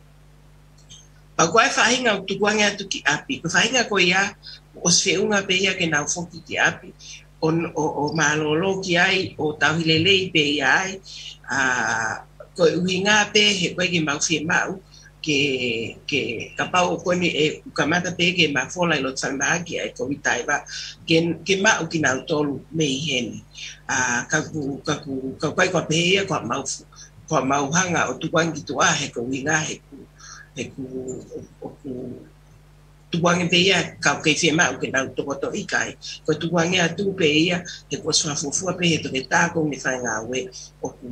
Pea ko e faʻahinga ʻoku tukuange atu ki ʻapi. Ko e faʻahinga ko ia, ʻosi feʻunga pē ia ke nau foki ki ʻapi, ʻo, ʻo, ʻo mālōlō ki ai, ʻo tauhi lelei pē ia ai. ʻA, ko e ʻuhinga pē, he ʻoku ʻikai ke mau fiemaʻu, ke, ke kapau ʻoku ne, ʻe, ʻoku kamata pē ke mafola ʻi loto falemahaki ʻa e COVID taha hiva, ke, ke maʻu kinautolu mei heni. ʻA, ka ʻoku, ka ʻoku, ka ʻoku ʻikai ko e pehē ia, ko e mau fu-, ko e mau hanga ʻo tukuange ki tuʻa he ko e ʻuhinga he ʻoku, he ʻoku, ʻoku, tukuange pē ia, ka ʻoku kei fiemaʻu ke nau tokoto ʻikai. Ko e tukuange atu pē ia, he kuo ʻosi fakafuofua pē he toketā ko ʻene fai ngāue, ʻoku,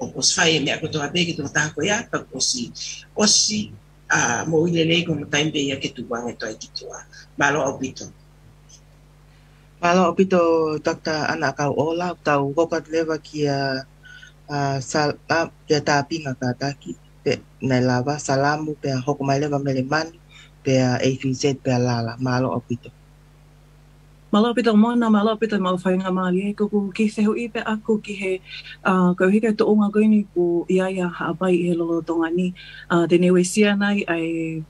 ʻoku ʻosi fai e meʻa kotoa pē ki he tokotaha ko ia, ka kuo ʻosi, ʻosi, ʻa, moʻui lelei ko hono taimi pē ia ke tukuange atu ai ki tuʻa. Mālō ʻaupito. Mālō ʻaupito, Doctor ʻAna ʻAkauʻola, tau hoko atu leva kia, ʻa, Sal-, ʻa, kia Tāpinga kātaki, pea naʻe lava, Salamo, pea hoko mai leva Melemani, pea A V Z, pea Lala. Mālō ʻaupito. Mālō ʻaupito Mona, mālō ʻaupito maʻu faingamālie, ko ʻeku kiʻi fehuʻi pē ʻaku ki he, ʻa, koeʻuhi ko e tuʻunga ko eni ʻoku ʻi ai ʻa Haʻapai ʻi he lolotonga ni, ʻa, te ne uesia nai ʻa e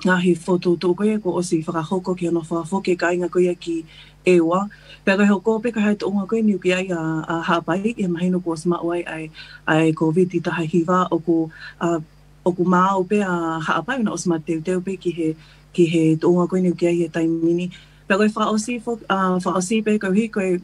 ngaahi fokotuʻutuʻu ko ia kuo ʻosi fakahoko ki hono fakafoki e kāinga ko ia ki ʻEua. Pea ko e hoko pē ko e hā e tuʻunga ko eni ʻoku ʻi ai ʻa, ʻa Haʻapai, ʻi he mahino kuo ʻosi maʻu ai ʻa e, ʻa e Kōviti taha hiva ʻoku, ʻa, ʻoku maau pē ʻa Haʻapai ʻo na ʻosi mateuteu pē ki he, ki he tuʻunga ko eni ʻoku ʻi ai he taimi ni. Pea ko e fakaʻosi fo-, ʻa, fakaʻosi pē koeʻuhi ko e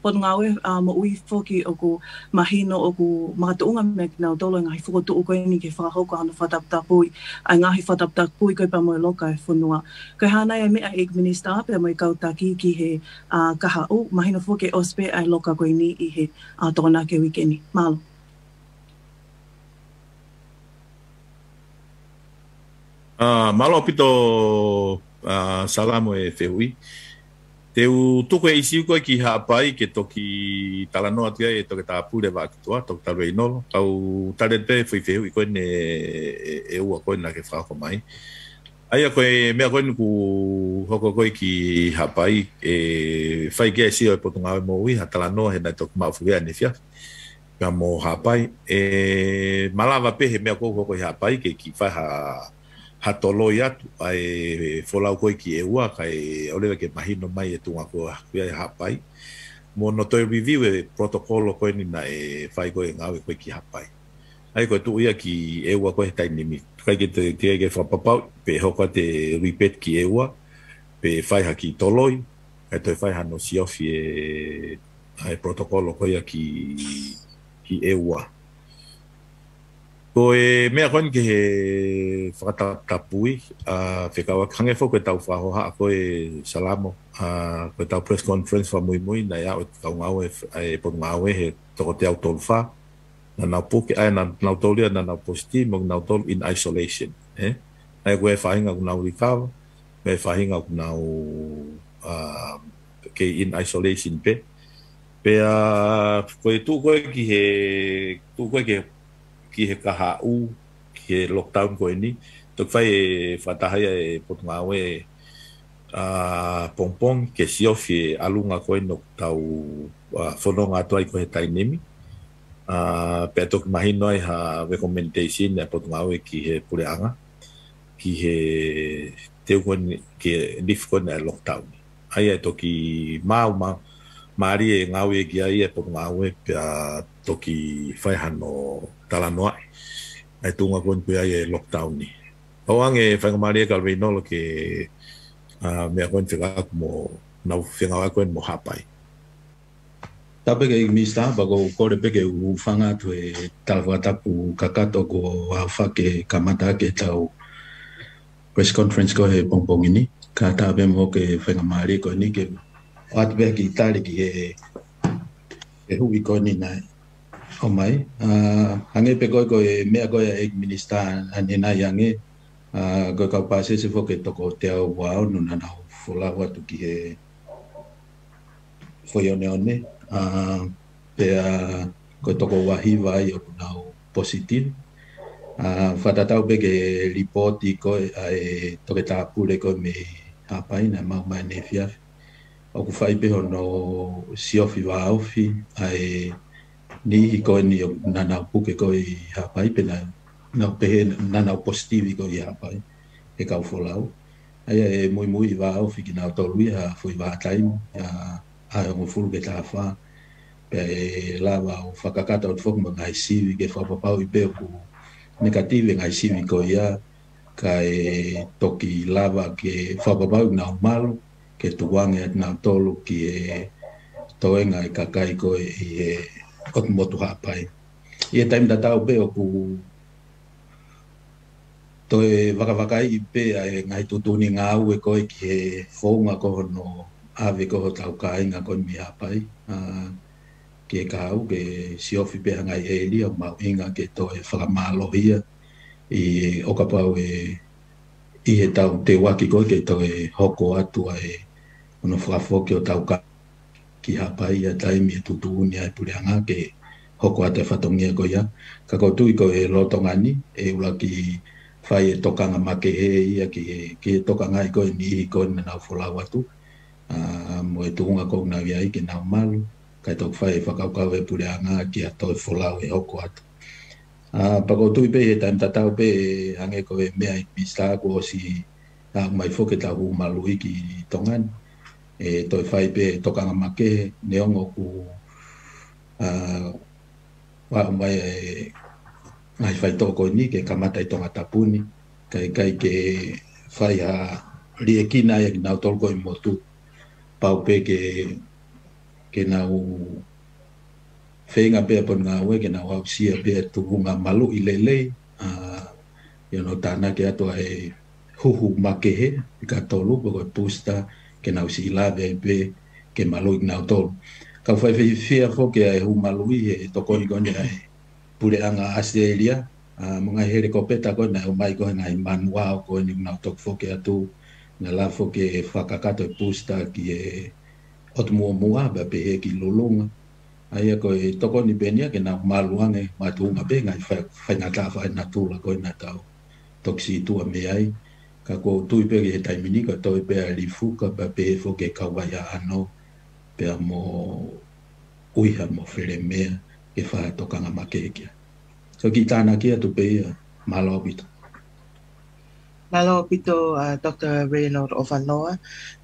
Potungāue, ʻa, Moʻui foki ʻoku mahino ʻoku makatuʻunga meia kinautolu e ngaahi fokotuʻu ko eni ke fakahoko hono fakataputapui, ʻa e ngaahi fakataputapui ko ia pea mo e loka e fonua. Ko e hā nai e meʻa ʻEiki Minisitā pea mo e kau taki ki he, ʻa, kahaʻu, mahino foki ʻosi pē ʻa e loka ko eni ʻi he, ʻa, Tokonaki e uike ni. Mālō. ʻA, mālō ʻaupito, ʻa, Salamo e fehuʻi. Te u tuku e ʻīsiu ko ē ki Haʻapai ke toki talanoa atu ai e Toketā Pule Vaʻa Kituʻa, Toketā Reinolo. Kau tali pē foʻi fehuʻi ko eni ʻe, ʻe ʻEua ko ē naʻa ke fakahoko mai. ʻA ia ko e meʻa ko eni ʻoku hoko ko ē ki Haʻapai, ʻe fai ki ai e sio e Potungāue Moʻui ha talanoa he naʻe toki maʻu foki ʻaneefiafi pea mo Haʻapai. ʻE malava pē he meʻa ʻoku hoko ʻi Haʻapai ke kiʻi fai ha, ha toloi atu ʻa e folau ko ē ki ʻEua kae ʻoua leva ke mahino mai e tuʻunga ko ē ʻoku ʻi ai ʻa Haʻapai. Mo hono toe review e protocol ko eni naʻe fai ko ē ngāue ko ē ki Haʻapai. ʻA ia ko e tuʻu ia ki ʻEua ko ē he taimi ni. ʻIkai ke te, te ke fakapapauʻi pe hoko atu e rebate ki ʻEua, pe fai ha kiʻi toloi, kae toe fai hano siofi e, ʻa e protocol ko ia ki, ki ʻEua. Ko e meʻa ko eni ki he fakatapui, ʻa, fekauʻaki hangē foki ko ʻetau fakahohaʻa ko ē Salamo, ʻa, ko ʻetau press conference fakamuimui, naʻe aʻu e kau ngāue, ʻa e Potungāue he toko teau tolu fā, naʻa nau puke, ʻa ia naʻa nau tolu ia naʻa nau positive, mo kinautolu in isolation, ē? ʻA ia ko e faʻahinga ʻoku nau recover, mo e faʻahinga ʻoku nau, ʻa, kei in isolation pē. Pea, ko e tuʻu ko ē ki he, tuʻu ko ē ki he, ki he kahaʻu, ki he lockdown ko eni, toki fai e fakataha ia e Potungāue, ʻa, pongipongi, ke siofi e ʻalunga ko eni ʻoku tau, ʻa, fononga atu ai ko ē he taimi ni. ʻA, pea toki mahino ai ha recommendation ʻa e Potungāue ki he Puleʻanga, ki he teu ko eni, ki he lift ko eni ʻa e lockdown. ʻA ia ʻe toki maau ma-, mālie e ngāue ki ai e Potungāue pea toki fai hano talanoaʻi ʻa e tuʻunga ko eni ʻoku ʻi ai e lockdown ni. ʻOange faingamālie Kalveinolo ke, ʻa, meʻa ko eni fekauʻaki mo, nau fengāueʻaki ko eni mo Haʻapai. Tapu ki he Minisitā, pea ʻoku ou kole pē ke u hūfanga atu he tala fakatapu kakato kuo aofaki ke kamata ʻaki ʻetau press conference ko ē he pongipongi ni. Kae ʻatā pē mo e faingamālie ko eni ke ʻoatu pē ha kiʻi tali ki he, he fehuʻi ko eni naʻe ʻomai. ʻA, hangē pē ko ē ko e meʻa ko ē ʻa e Minisitā ʻanenai ange, ʻa, ko e kau pāsese foki ʻe toko teau ua ono naʻa nau folau atu ki he foʻi oneone, ʻa, pea ko e toko ua hiva ai ʻoku nau positive. ʻA, fakatatau pē ki he lipooti ko ē ʻa e Toketā Pule ko ē mei Haʻapai naʻe maʻu mai ʻaneefiafi. ʻOku fai pē hono siofi vāofi ʻa e niʻihi ko eni ʻoku naʻa nau puke ko ē ʻi Haʻapai pe naʻa nau pehē naʻa nau positive ko ē ʻi Haʻapai he kau folau. ʻA ia ʻe muimui vāofi kinautolu ia ha foʻi vahaʻa taimi, ʻa, ʻaho ʻe hongofulu ki he taha fā. Pea ʻe lava ʻo fakakakato atu foki mo e ngaahi sivi ke fakapapauʻi pē ʻoku negative e ngaahi sivi ko ia, kae toki lava ke fakapapauʻi ʻenau malu, ke tukuange ʻa kinautolu ki he toenga e kakai ko ē ʻi he ʻotu motu Haʻapai. ʻI he taimi tatau pē ʻoku toe vakavakaiʻi pē ʻa e ngaahi tuʻutuʻuni ngāue ko ē ki he founga ko hono ʻave ko ē hotau kāinga ko eni mei Haʻapai, ʻa, ki he kahaʻu ke siofi pē ha ngaahi ʻēlia mahuʻinga ke toe fakamālohia ʻi ʻo kapau ʻe ʻi heʻetau teuaki ko ē ke toe hoko atu ʻa e hono fakafoki hotau kāinga ki Haʻapai ʻi ha taimi ʻe tuʻutuʻuni ai ʻe he puleʻanga ke hoko atu e fatongia ko ia. Ka ʻoku ou tui ko e lolotonga ni, ʻe ʻuluaki fai e tokanga makehe ia ki he, ki he tokangaʻi ko ē niʻihi ko ē naʻa nau folau atu, ʻa, mo e tuʻunga ko ē ʻoku nau ʻi ai ke nau malu, kae toki fai e fakakaukau ʻe he puleʻanga ki ha toe folau ʻe hoko atu. ʻA, pea ʻoku ou tui pē he taimi tatau pē ʻe hangē ko e meʻa ʻa e Minisitā kuo ʻosi ʻomai foki ʻetau hū maluʻi ki Tonga ni. ʻE toe fai pē tokanga makehe neongo ʻoku, ʻa, ʻomai e ngaahi faitoʻo ko eni ke kamata ʻi Tongatapu ni, kae ʻikai ke fai ha liʻekina ia kinautolu ko ē ʻi motu. Pau pē ke, ke nau feinga pē ʻa e Potungāue ke nau aʻusia pē ʻa e tuʻunga maluʻi lelei, ʻa, ʻi hono tānaki atu ʻa e huhu makehe, ʻi ka tolu, pe ko e booster, ke nau siʻi lave ai pē ke maluʻi kinautolu. Ka ʻoku fai fiefia foki ʻa e hū maluʻi he tokoni ko eni ʻa e puleʻanga ʻAositelēlia, ʻa, mo e ngaahi helikopeta ko ē naʻe ʻomai ko ē he ngaahi manuao ko eni ʻoku nau toki foki atu, naʻa nau foki ke fakakakato e booster ki he ʻotu muʻomuʻa, pea pehē ki Lulunga. ʻA ia ko e tokoni pē eni ia ke nau malu ange mo e tuʻunga pē ngaahi fai-, faingataʻa fakanatula ko ē naʻa tau toki situʻa mei ai. Ka ʻoku ou tui pē ki he taimi ni, ko e toe pē ʻa e lifuka, pea pehē foki ki he kau vai ʻa ʻAno, pea mo ʻUiha mo Felemea, ke fai e tokanga makehe ki ai. Ko e kiʻi tānaki atu pē ia, mālō ʻaupito. Mālō ʻaupito, ʻa, Doctor Raynold ʻOfanoa,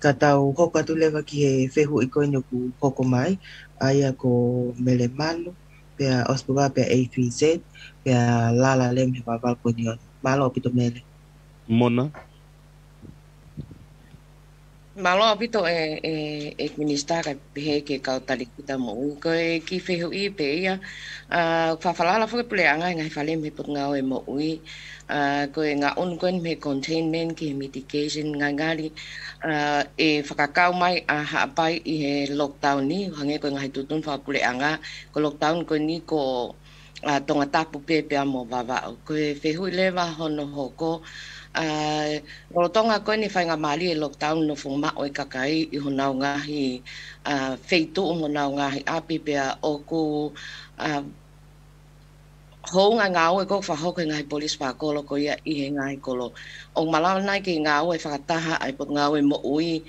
ka tau hoko atu leva ki he fehuʻi ko eni ʻoku hoko mai, ʻa ia ko Mele Manu, pea ʻosi pē pea A three Z, pea Lala Lem he valu ko eni ʻo. Mālō ʻaupito Mele. Mona. Mālō ʻaupito ʻe, ʻe, ʻEiki Minisitā kae pehē ki he kau talēkita moʻui. Ko e kiʻi fehuʻi pē ia, ʻa, fakafalala foki e puleʻanga he ngaahi fale mei he Potungāue Moʻui, ʻa, ko e ngaʻunu ko eni mei he containment ki he mitigation ngali-ngali, ʻa, ʻe fakakau mai ʻa Haʻapai ʻi he lockdown ni, hangē ko e ngaahi tuʻutuʻuni fakapuleʻanga, ko e lockdown ko eni ko ʻa Tongatapu pē pea mo Vavaʻu. Ko e fehuʻi leva hono hoko, ʻa, lolotonga ko eni faingamālie e lockdown nofo maʻu e kakai ʻi honau ngaahi, ʻa, feituʻu mo honau ngaahi ʻapi pea ʻoku, ʻa, hounga ngāue ko ē ʻoku fakahoko ʻe he ngaahi polisi fakakolo ko ia ʻi he ngaahi kolo. ʻOku malava nai ke ngāue fakataha ʻa e Potungāue Moʻui,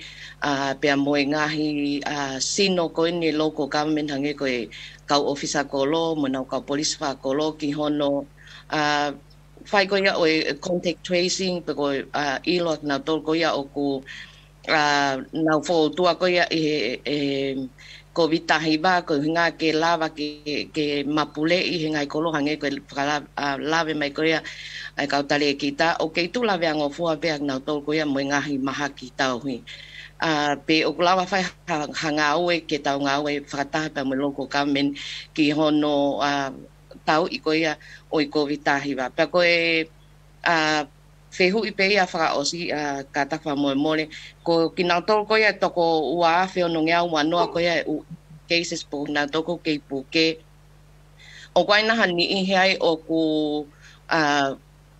ʻa, pea mo e ngaahi, ʻa, sino ko eni local government hangē ko e kau ʻōfisa kolo, mo ʻenau kau polisi fakakolo ki hono, ʻa, fai ko ia ʻo e contact tracing, pe ko e, ʻa, ʻilo ʻa kinautolu ko ia ʻoku, ʻa, nau fokoutua ko ia ʻi he, ʻe, Covid taha hiva, ko e ʻuhinga ke lava ke, ke mapuleʻi he ngaahi kolo hangē ko e fakala-, ʻa, lave mai ko ia ʻa e kau talēkita, ʻoku kei tuʻu laveangofua pē ʻa kinautolu ko ia mo e ngaahi mahaki tauhi. ʻA, pe ʻoku lava fai ha, ha ngāue ke tau ngāue fakataha pea mo e local government ki hono, ʻa, tauʻi ko ia ʻo e Covid taha hiva. Pea ko e, ʻa, fehuʻi pē ia fakaʻosi, ʻa, kātaki fakamolemole. Ko kinautolu ko ia toko ua afe ono ngeau ua noa ko ia e ʻū cases pe ko kinautolu ʻoku kei puke. ʻOku ʻi ai nai ha niʻihi ai ʻoku, ʻa,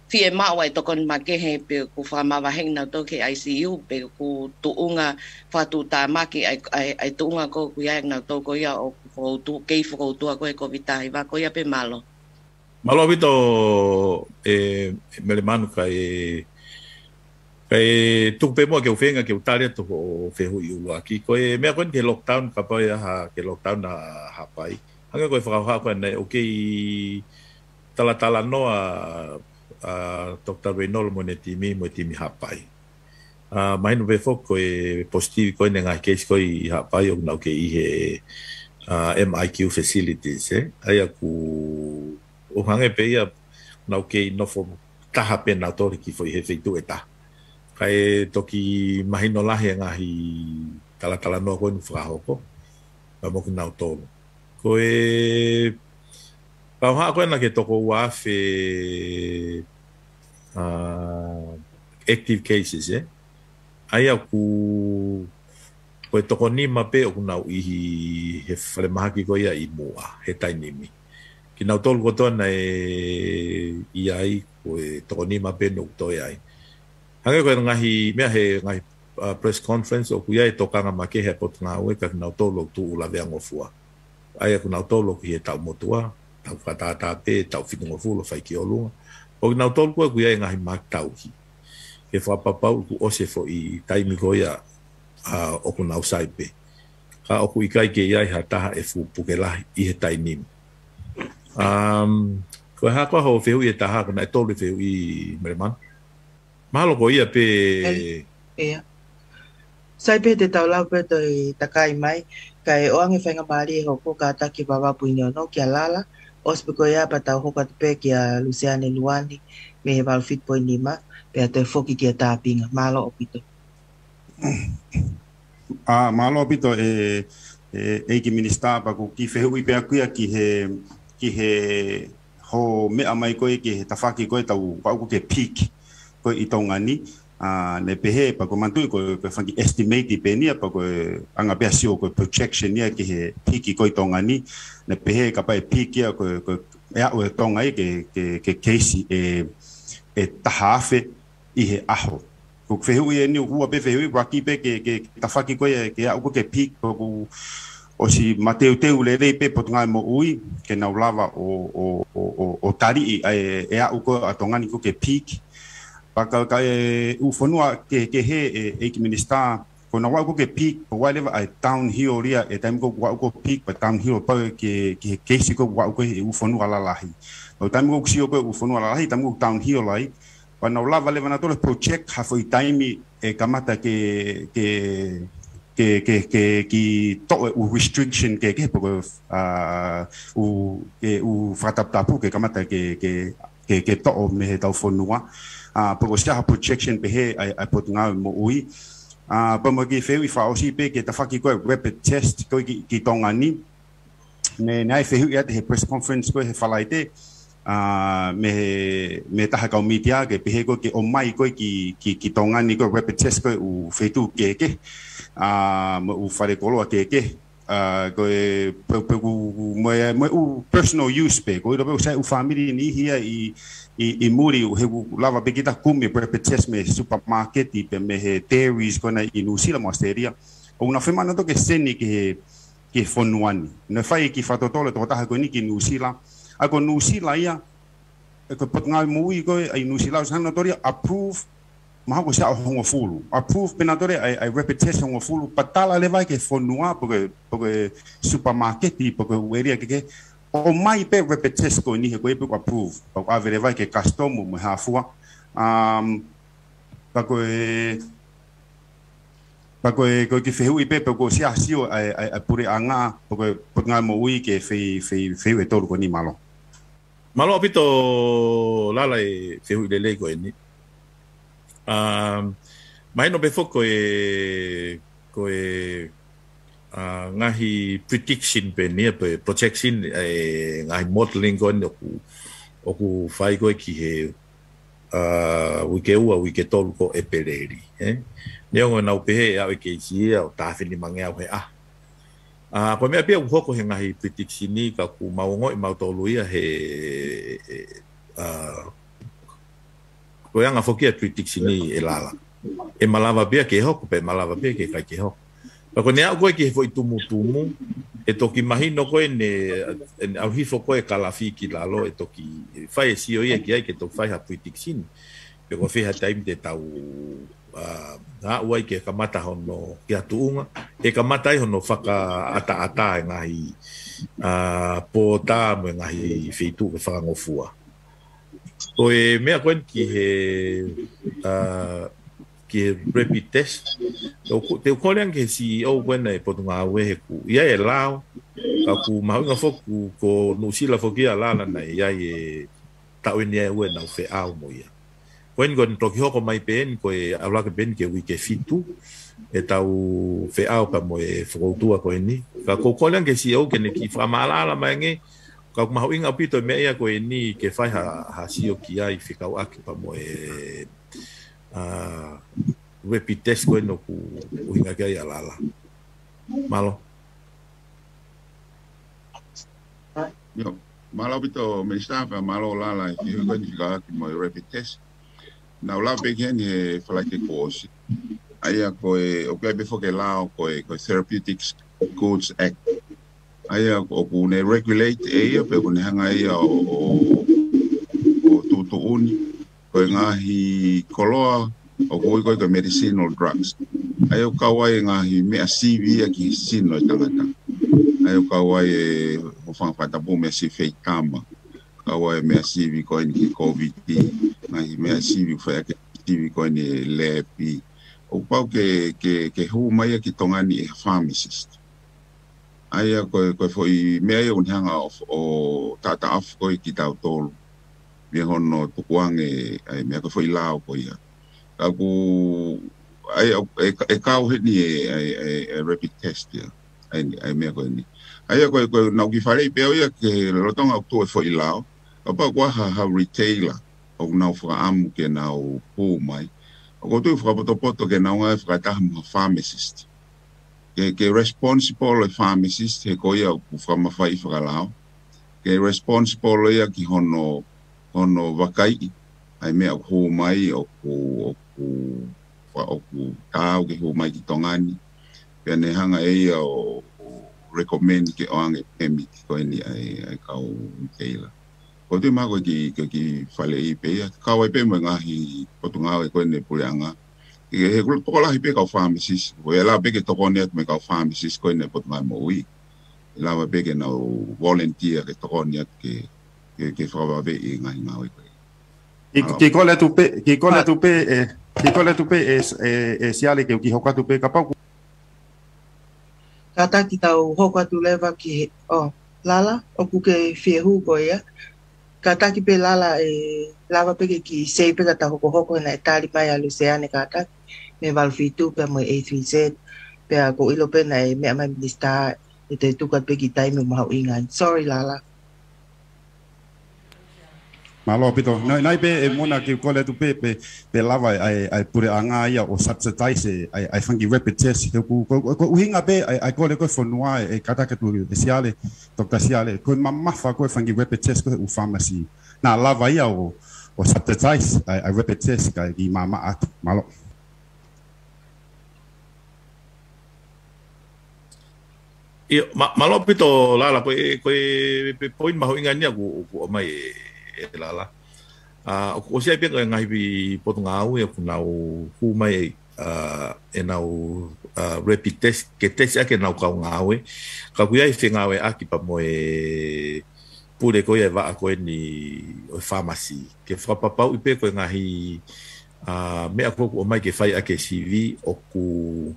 fiemaʻu ʻa e tokoni makehe pe ʻoku fakamavaheʻi kinautolu ki he I C U pe ʻoku tuʻunga fakatuʻutāmaki ʻa e, ʻa e, ʻa e tuʻunga ko ē ʻoku ʻi ai kinautolu ko ia ʻoku fokoutua, kei fokoutua ko ē he Covid taha hiva ko ia pē mālō. Mālō ʻaupito ʻe Mele Manu kae, kae tuku pē muʻa ke u feinga ke u tali atu hoʻo fehuʻi ʻuluaki. Ko e meʻa ko eni ke lockdown kapau ʻe ʻi ai ha, ke lockdown ʻa Haʻapai. Hangē ko e fakahā ko ē naʻe ʻoku kei talatalanoa ʻa Doctor Raynold mo ʻene timi, mo e timi Haʻapai. ʻA, mahino pē foki ko e positive ko eni e ngaahi case ko ē ʻi Haʻapai ʻoku nau kei ʻi he, ʻa, M I Q facilities, ē. ʻA ia ʻoku, ʻoku hangē pē ia nau kei nofo taha pē nautolu ki he foʻi he feituʻu ʻe taha. Kae toki mahino lahi e ngaahi talatalanoa ko eni ʻoku fakahoko, pea mo kinautolu. Ko e, kau haʻa ko ē naʻe toko ua afe uh, active cases, eh? ʻA ia ʻoku, ko e toko nima pē ʻoku nau ʻi he falemahaki ko ia ʻi muʻa, he taimi ni. Kinautolu kotoa naʻe ʻi ai, ko e toko nima pē ʻoku toe ʻi ai. Hangē ko e ngaahi, meʻa he ngaahi, uh, press conference ʻoku ʻi ai e tokanga makehe ʻa e Potungāue ka kinautolu ʻoku tuʻu laveangofua. ʻA ia ʻoku kinautolu ʻoku ʻi he taʻu motuʻa, taʻu fakatātā pē, taʻu fitungofulu fai ki ʻolunga. ʻO kinautolu ko ē ʻoku ʻi ai e ngaahi mahaki tauhi. Ke fakapapauʻi kuo ʻosi e foʻi taimi ko ia, uh, ʻoku nau sai pē. Ka ʻoku ʻikai ke ʻi ai ha taha ʻe fuʻu puke lahi ʻi he taimi ni. Um, ko e hā koā hoʻo fehuʻi ʻe taha, ko naʻe tolu e fehuʻi, Melemana? Mahalo ko ia pē. ʻIo. Sai pē te tau lau pē toe takai mai, kae ʻoange faingamālie hoko kātaki Vavaʻu poini ono kia Lala, ʻosi pē ko ia pea tau hoko atu pē kia Luseane Luani, mei he valu fitu poini nima, pea toe foki kia Tāpinga. Mālō ʻaupito. ʻA, mālō ʻaupito e, e, ʻEiki Minisitā, pea ʻoku ou kiʻi fehuʻi pē ʻaku ia ki he, ki he hoʻo meʻa mai ko ē ki he tafaʻaki ko ē ʻetau vaʻu ko ē ki he peak ko ē ʻi Tonga ni. ʻA, naʻe pehē pea ʻoku ou manatuʻi ko e, ko e fanga kiʻi estimate pē eni ia pea ko e anga pē ʻa e sio ko e projection ia ki he peak ko ē ʻi Tonga ni. Naʻe pehē kapau ʻe peak ia ko e, ko e, ʻe aʻu e Tonga ia ki he, ki he, ki he keisi ʻe, ʻe taha afe ʻi he ʻaho. Ko e fehuʻi eni, ʻoku ua pē fehuʻi, ʻuluaki pē ki he, ki he tafaʻaki ko ē, ki he aʻu ko ē ki he peak, pea ʻoku ʻosi mateuteu lelei pē Potungāue Moʻui ke nau lava ʻo, ʻo, ʻo, ʻo, ʻo taliʻi ʻa e, e aʻu ko ē ʻa Tonga ni ko ē ki he peak. Pea ka, ka e ʻū fonua kehekehe, ʻEiki Minisitā, ko ʻenau aʻu ko ē ki he peak, pea ʻoku ʻi ai leva ʻa e downhill ia, ʻi he taimi ko ē ʻoku aʻu ko ē ki he peak, pea downhill pau ki he, ki he keisi ko ē ʻoku aʻu ko ē ʻi he ʻū fonua lalahi. Pea ʻi he taimi ko ē ʻoku sio ko ē ʻū fonua lalahi, taimi ko ē ʻoku downhill ai, pea nau lava leva nautolu ʻo project ha foʻi taimi ʻe kamata ke, ke, ke, ke, ke, ke toʻo e ʻū restriction kehekehe pea ko e, ʻa, ʻū, ke ʻū fakataputapu ke kamata ke, ke, ke, ke toʻo mei heʻetau fonua. ʻA, pea ʻoku ʻosi ʻi ai ha projection pehē ʻa e, ʻa e Potungāue Moʻui. ʻA, pea mo e kiʻi fehuʻi fakaʻosi pē ki he tafaʻaki ko ē rapid test ko ē ki, ki Tonga ni. Naʻe, naʻe fehuʻi atu he press conference ko ē he Falaite, ʻa, mei he, mei he taha kau mītia ke pehē ko ē ke ʻomai ko ē ki, ki, ki Tonga ni ko e rapid test ko ē ʻū feituʻu kehekehe, ʻa, mo e ʻū falekoloa kehekehe, ʻa, ko e, pe, pe ʻoku, mo e, mo e ʻū personal use pē, ko e ʻilo pē ʻoku sai e ʻū fāmili ʻe niʻihi ia ʻi, ʻi, ʻi muli, he ʻoku lava pē kita kumi e rapid test mei he supermarket pea mei he dairies ko ena ʻi Nuʻusila mo ʻAositelēlia. ʻOku nau fiemaʻu nautolu ke send ki he, ki he fonua ni. Naʻe fai e kiʻi fakatotolo ʻa e tokotaha ko eni ki Nuʻusila. ʻA ia ko Nuʻusila ia, ʻa ia ko e Potungāue Moʻui ko ē ʻa Nuʻusila ʻoku hanga nautolu ia ʻo approve, mahalo ko e siʻa ʻo hongofulu. Approve pē nautolu ʻa e, ʻa e rapid test hongofulu, pea tala leva ki he fonua, pe ko e, pe ko e supermarket, pe ko e ʻū ʻēlia kehekehe, ʻomai pē rapid test ko eni he ko ia pē ʻoku approve. Pea ʻave leva ki he custom mo e hā fua. Um, pea ko e, pea ko e, ko e kiʻi fehuʻi pē, pea ʻoku ʻosi ʻi ai ha sio ʻa e, ʻa e, ʻa e Puleʻanga, pe ko e, Potungāue Moʻui ki he fei, fei, fehuʻi ʻe tolu ko eni, mālō. Mālō ʻaupito Lala e fehuʻi lelei ko eni. Um, mahino pē foki ko e, ko e, ʻa, ngaahi prediction pē eni ia pe projection, e, ngaahi modeling ko eni ʻoku, ʻoku fai ko ē ki he, ʻa, uike ua, uike tolu ko ʻEpeleli, ē? Neongo ʻenau pehē ʻe aʻu e keisi ia ʻo taha afe nimangeau he ʻaho. ʻA, ko e meʻa pē ia ʻoku hoko he ngaahi prediction ni ka ʻoku mau ongoʻi mautolu ia he, he, ʻa, ko e anga foki ia e prediction ni ʻe Lala. ʻE malava pē ia ke hoko, pe ʻe malava pē ia ke ʻikai ke hoko. Pea ko ʻene aʻu ko ē ki he foʻi tumutumu, ʻe toki mahino ko ē ʻene, ʻene ʻalu hifo ko ē e kalafi ki lalo, ʻe toki fai e sio ia ki ai ke toki fai ha prediction. Pe ko fē ha taimi te tau, ʻa, aʻu ai ke kamata hono, ki ha tuʻunga, ʻe kamata ai hono fakaʻataʻatā e ngaahi, ʻa, pōtā mo e ngaahi feituʻu ke fakangofua. Ko e meʻa ko eni ki he, ʻa, ki he rapid test. Te u ko-, te u kole ange ki he C E O ko ena e Potungāue he ʻoku ʻi ai e lao, ka ʻoku mahuʻinga foki ko Nuʻusila foki ia Lala naʻe ʻi ai e taʻu eni ʻa ē ʻoku nau feʻao mo ia. Ko eni ko eni toki hoko mai pē eni ko e ʻalu hake pē eni ki he uike fitu, ʻetau feʻao pea mo e fokoutua ko eni. Ka ʻoku ou kole ange ki he C E O ke ne kiʻi fakamaʻalaʻala mai ange, Ka ʻoku mahuʻinga ʻaupito e meʻa ia ko eni ke fai ha, ha sio ki ai fekauʻaki pea mo e, ʻa, rapid test ko eni ʻoku ʻuhinga ki ai ʻa Lala. Mālō. ʻIo, mālō ʻaupito Minisitā, pea mālō Lala e fehuʻi ko eni fekauʻaki mo e rapid test. Naʻa ku lave pē ki heni he Falaite kuo ʻosi. ʻA ia ko e, ʻoku ʻi ai pē foki e lao ko e, ko e Therapeutics Goods Act. ʻA ia ʻoku ne regulate ʻe ia, pe ʻoku ne hanga ʻe ia ʻo, ʻo, ʻo tuʻutuʻuni ko e ngaahi koloa ʻoku ui ko e, ko e medicinal drugs. ʻA ia ʻoku kau ai e ngaahi meʻa sivi ia ki he sino e tangata. ʻA ia ʻoku kau ai e, hūfanga he fakatapu, meʻa sivi feitama. Kau ai e meʻa sivi ko eni ki he Covid, ngaahi meʻa sivi ʻoku fai ʻaki e sivi ko eni e lab. ʻOku pau ke, ke, ke hū mai ia ki Tonga ni ʻe he pharmacist. ʻA ia ko e, ko e foʻi meʻa ia ʻoku ne hanga ʻo, ʻo taʻataʻafu ko ē kitautolu mei hono tukuange ʻa e meʻa ko e foʻi lao ko ia. Ka ʻoku, ʻa ia, ʻe, ʻe kau heni e, ʻa e, ʻa e, ʻa e rapid test ia. ʻA e, ʻa e meʻa ko eni. ʻA ia ko e, ko e naʻa ku kiʻi faleʻi pē au ia ki he lolotonga ʻoku tuʻu e foʻi lao. Kapau ʻoku ʻi ai ha, ha retailer ʻoku nau fakaʻamu ke nau hū mai, ʻoku ou tui ʻoku fakapotopoto ke nau ngāue fakataha mo ha pharmacist. Ke, ke responsible e pharmacist he ko ia ʻoku fakamafaiʻi fakalao. Ke responsible ia ki hono, hono vakaiʻi ʻa e meʻa ʻoku hū mai, ʻoku, ʻoku, ʻoku taau ke hū mai ki Tonga ni. Pea ne hanga ʻe ia ʻo, ʻo recommend ke ʻoange permit ko eni ʻa e, ʻa e kau retailer. ʻOku ou tui mahalo ko e kiʻi, ko e kiʻi faleʻi pē ia. Kau ai pē mo e ngaahi potungāue ko eni e puleʻanga. ʻI he, he ʻoku tokolahi pē kau pharmacist. ʻOku ʻi ai e lava pē ke tokoni atu mo e kau pharmacist ko eni e Potungāue Moʻui. ʻE lava pē ke nau volunteer ke tokoni atu ke, ke, ke fakavaveʻi e ngaahi ngāue ko ē. Kiʻi, mālō. Kiʻi kole atu pē, kiʻi kole atu pē, ʻe, kiʻi kole atu pē, ʻe, ʻe, ʻe Siale ke u kiʻi hoko atu pē kapau ʻoku Kātaki tau hoko atu leva ki he, ʻo, Lala, ʻoku ke fie hū koe ia. Kātaki pē Lala ʻe lava pē ke kiʻi save pē ka tau hokohoko he naʻe tali mai ʻa Luseane kātaki mei he valu fitu pea mo e A three Z, pea ʻoku ou ʻilo pē naʻe meʻa mai Minisitā ʻe te tuku atu pē kiʻi taimi ʻoku mahuʻinga ai. Sorry, Lala. Mālō ʻaupito. Nai, nai pē ʻe Mona ke u kole atu pē, pē, pē lava ʻa e, ʻa e puleʻanga ia ʻo subsidize ʻa e, ʻa e fanga kiʻi rapid test. He ʻoku, ko, ko, ko e ʻuhinga pē ʻa e, ʻa e kole ko ē e fonua ʻe, ʻe kātaki atu ʻe Siale, Doctor Siale, ko e mamafa ko ē e fanga kiʻi rapid test ko ē ʻi he pharmacy. Naʻa lava ia ʻo, ʻo subsidize ʻa e, ʻa e rapid test kae kiʻi maʻamaʻa atu. Mālō. ʻIo, mā-, mālō ʻaupito Lala, ko e, ko e, pe poini mahuʻinga eni ia ʻoku, ʻoku ʻomai ʻe, ʻe Lala. ʻA, ʻoku ʻosi ʻi ai pē ngaahi potungāue ʻoku nau hū mai, ʻa, ʻenau, ʻa, rapid test, ke test ʻaki ʻenau kau ngāue. Ka ʻoku ʻi ai e fengāueʻaki pea mo e pule ko ia e vaʻa ko eni ʻo e pharmacy. Ke fakapapauʻi pē ko e ngaahi, ʻa, meʻa ko ē ʻoku ʻomai ke fai ʻaki e sivi ʻoku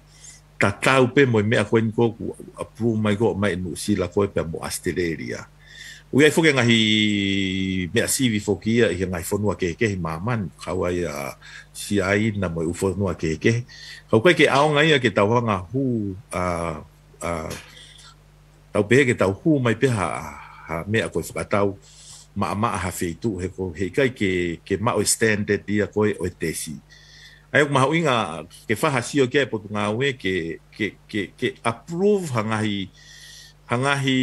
tatau pē mo e meʻa ko eni ko ē ʻoku approve mai ko ē ʻomai ʻe Nuʻusila ko ē pea mo ʻAositelēlia. ʻOku ʻi ai foki e ngaahi meʻa sivi foki ia ʻi he ngaahi fonua kehekehe ʻi māmani, kau ai ʻa Siaina mo e ʻū fonua kehekehe. Ka ʻoku ʻikai ke ʻaonga ia ke tau hanga ʻo hū, ʻa, ʻa, tau pehē ke tau hū mai pē ha, ha meʻa ko e fakatau maʻamaʻa ha feituʻu he ko, heʻikai ke, ke maʻu e standard ia ko ē ʻo e tesi. ʻA ia ʻoku mahuʻinga ke fai ha sio ki ai e potungāue ke, ke, ke, ke approve ha ngaahi, ha ngaahi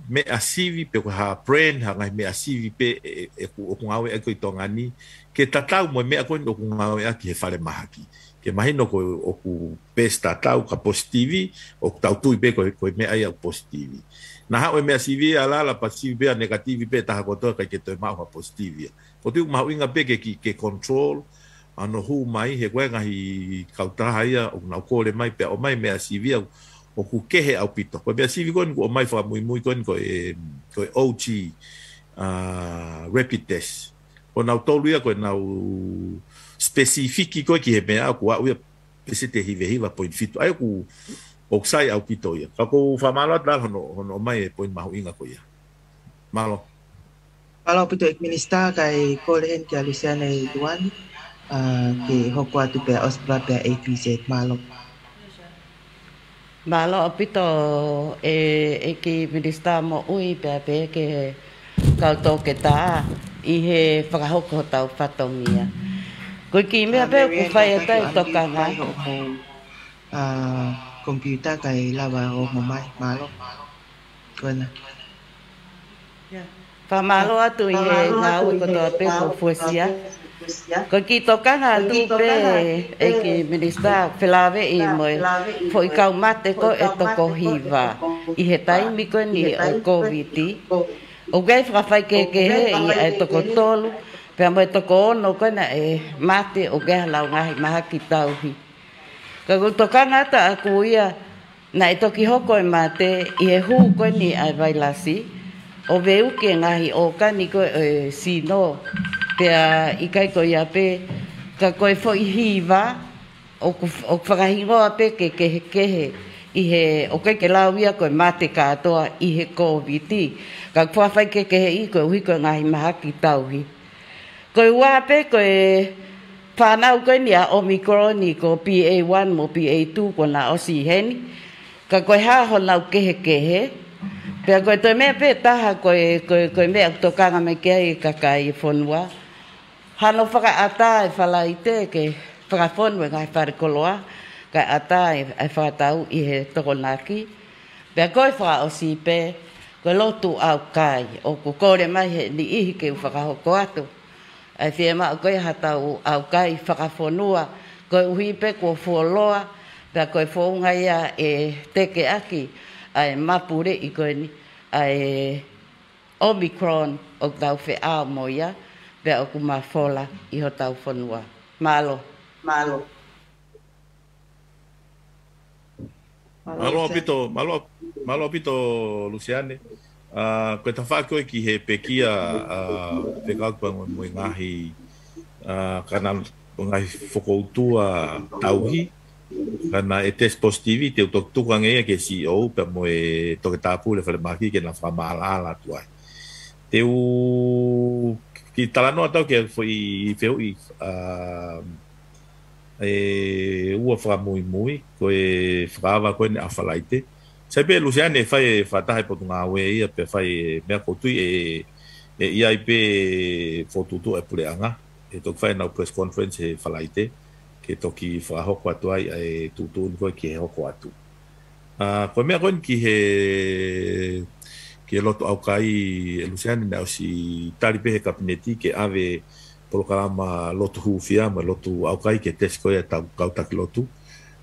meʻa sivi pe ko ha brand, ha ngaahi meʻa sivi pē ʻe, ʻe, ʻoku, ʻoku ngāueʻaki ko ē ʻi Tonga ni, ke tatau mo e meʻa ko eni ʻoku ngāueʻaki he falemahaki. Ke mahino ko ē ʻoku best tatau ka positive, ʻoku tau tui pē ko e, ko e meʻa ia ʻoku positive. Naʻa haʻu e meʻa sivi ʻa Lala pea sivi pē ʻa negative pē taha kotoa ʻikai ke toe maʻu ha positive ia. ʻOku ou tui ʻoku mahuʻinga pē ke ki-, ke control, ʻa hono hū mai, he ko e ngaahi kautaha ia, ʻoku nau kole mai pea ʻomai meʻa sivi ia, ʻoku kehe ʻaupito. Ko e meʻa sivi ko eni ʻoku ʻomai fakamuimui ko eni ko e, ko e O G, ʻa, rapid test. Ko nautolu ia ko ʻenau specific ko ē ki he meʻa ʻoku aʻu ia pēseti ʻe hiva hiva poini fitu. ʻA ia ʻoku, ʻoku sai ʻaupito ia. Ka ʻoku ou fakamālō atu Lala hono, hono ʻomai e poini mahuʻinga ko ia. Mālō. Mālō ʻaupito ʻEiki Minisitā, kae kole heni kia Luseane Luani, ʻa, ke hoko atu pea ʻosi pē pea A three Z. Mālō. Mālō ʻaupito ʻe ʻEiki Minisitā Moʻui pea pehē ki he kau toketā ʻi he fakahoko hotau fatongia. Ko e kiʻi meʻa pē ʻoku fai ʻe tautolu tokanga. Fai hoʻomou, ā, komipiuta kae lava ʻo ʻomai, mālō. Ko ena. Fakamālō atu ʻi he ngāue kotoa pē kuo fuesia. Ko e kiʻi tokanga atu pē ʻEiki Minisitā, felāveʻi mo e foʻi kau mate ko ē toko hiva ʻi he taimi ko eni ʻo e Kōviti. ʻOku ʻi ai e fakafaikehekehe ʻi he toko tolu, pea mo e toko ono ko ē naʻe mate ʻoku ʻi ai halau ngaahi mahaki tauhi. Ka ʻoku ou tokanga atu ʻaʻaku ia naʻe toki hoko e mate ʻi he hū ko eni ʻa e vailasi, ʻo veuki e ngaahi ʻōkani ko ē ʻo e sino, pea ʻikai ko ia pē, ka ko e foʻi hiva, ʻoku, ʻoku fakahingoa pē ke kehekehe ʻi he, ʻoku ʻikai ke lau ia ko e mate kātoa ʻi he Kōviti. Ka ʻoku fakafaikehekeheʻi koeʻuhi ko e ngaahi mahaki tauhi. Ko e ua pē ko e fānau ko eni ʻa Omicron ko e B A one mo B A two kuo na ʻosi ʻi heni. Ka ko e hā honau kehekehe. Pea ko e toe meʻa pē taha ko e, ko e, ko e meʻa ʻoku tokanga mai ki ai e kakai e fonua. Hano fakaʻatā e Falaite ke fakafonu e ngaahi fale koloa, kae ʻatā e, e fakatau ʻi he Tokonaki. Pea ko e fakaʻosi pē, ko e lotu ʻaukai, ʻoku kole mai he niʻihi ke u fakahoko atu ʻa e fiemaʻu ko ē haʻatau ʻaukai fakafonua, koeʻuhi pē kuo fuoloa, pea ko e founga ia ʻe tekeʻaki ʻa e mapuleʻi ko eni ʻa e Omicron ʻoku tau feʻao mo ia, pea ʻoku mafola ʻi hotau fonua. Mālō. Mālō. Mālō ʻaupito, mālō, mālō ʻaupito, Lusiane. Ā, ko e tafaʻaki ko ē ki he pekia, ā, fekauʻaki pea mo e ngaahi, ā, ka na, ngaahi fokoutua tauhi, ka na ʻe test positive, te u toki tuku ange ia ki he C E O pea mo e toketā pule falemahaki ke na fakamaʻalaʻala atu ai. Te u kiʻi talanoa atu ki he foʻi fehuʻi, ā, ʻe ua fakamuimui, ko e fakaava ko eni ʻa Falaite. Sai pē Lusiane ʻe fai e fakataha e potungāue ia pea fai e meʻa, ʻoku ou tui ʻe, ʻe ʻi ai pē fokotuʻutuʻu e puleʻanga. ʻE toki fai ʻenau press conference he Falaite, ke toki fakahoko atu ai ʻa e tuʻutuʻuni ko ē ki he hoko atu. Ā, ko e meʻa ko eni ki he, ki he lotu ʻaukai ʻe Lusiane, naʻe ʻosi tali pē he Kapineti ke ʻave polokalama lotu hūfia mo e lotu ʻaukai ke tesi ko ē ʻa e kau taki lotu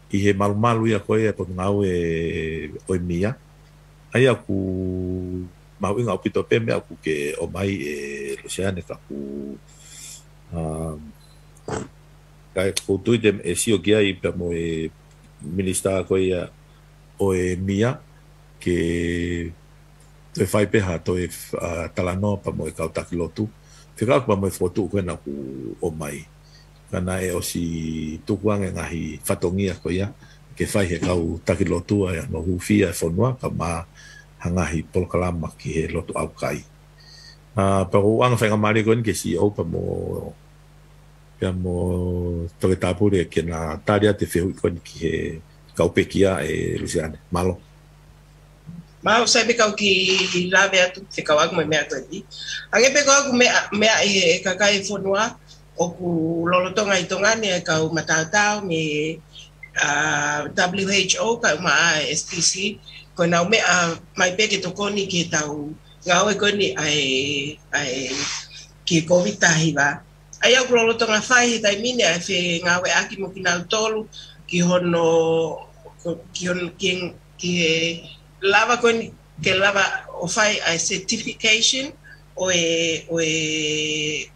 ʻi he malumalu ia ko ē ʻa e potungāue ʻo e M I A. ʻA ia ʻoku mahuʻinga ʻaupito pē meʻa ʻoku ke ʻomai ʻe Lusiane, ka ʻoku, ā, ka ʻoku ou tui te ʻe sio ki ai pea mo e Minisitā ko ia ʻo e M I A ke toe fai pē ha toe, ā, talanoa pea mo e kau taki lotu. Fekauʻaki pea mo e fokotuʻu ko ena ʻoku ʻomai. Ka naʻe ʻosi tuku ange ngaahi fatongia ko ia ke fai he kau taki lotu ʻa e ʻano hūfia e fonua kaeʻumaʻā ha ngaahi polokalama ki he lotu ʻaukai. Ā, pea ʻoku ou anga faingamālie ko eni ki he C E O pea mo, pea mo toketā pule ke na tali atu e fehuʻi ko eni ki he kau pekia ʻe Lusiane. Mālō. Mālō, sai pē kau kiʻi lave atu fekauʻaki mo e meʻa ko eni. Hangē pē ko ʻeku meʻa, meʻa ʻi he kakai e fonua, ʻoku lolotonga ʻi Tonga ni e kau mataotao mei, ā, W H O kaeʻumaʻā e S P C, ko ʻenau meʻa mai pē ke tokoni ki heʻetau ngāue ko eni ʻa e, ʻa e ki he Kōviti taha hiva. ʻA ia ʻoku lolotonga fai he taimi ni ʻa e fengāueʻaki mo kinautolu ki hono, ki hono, ki, ki he lava ko eni ke lava ʻo fai ʻa e certification ʻo e, ʻo e,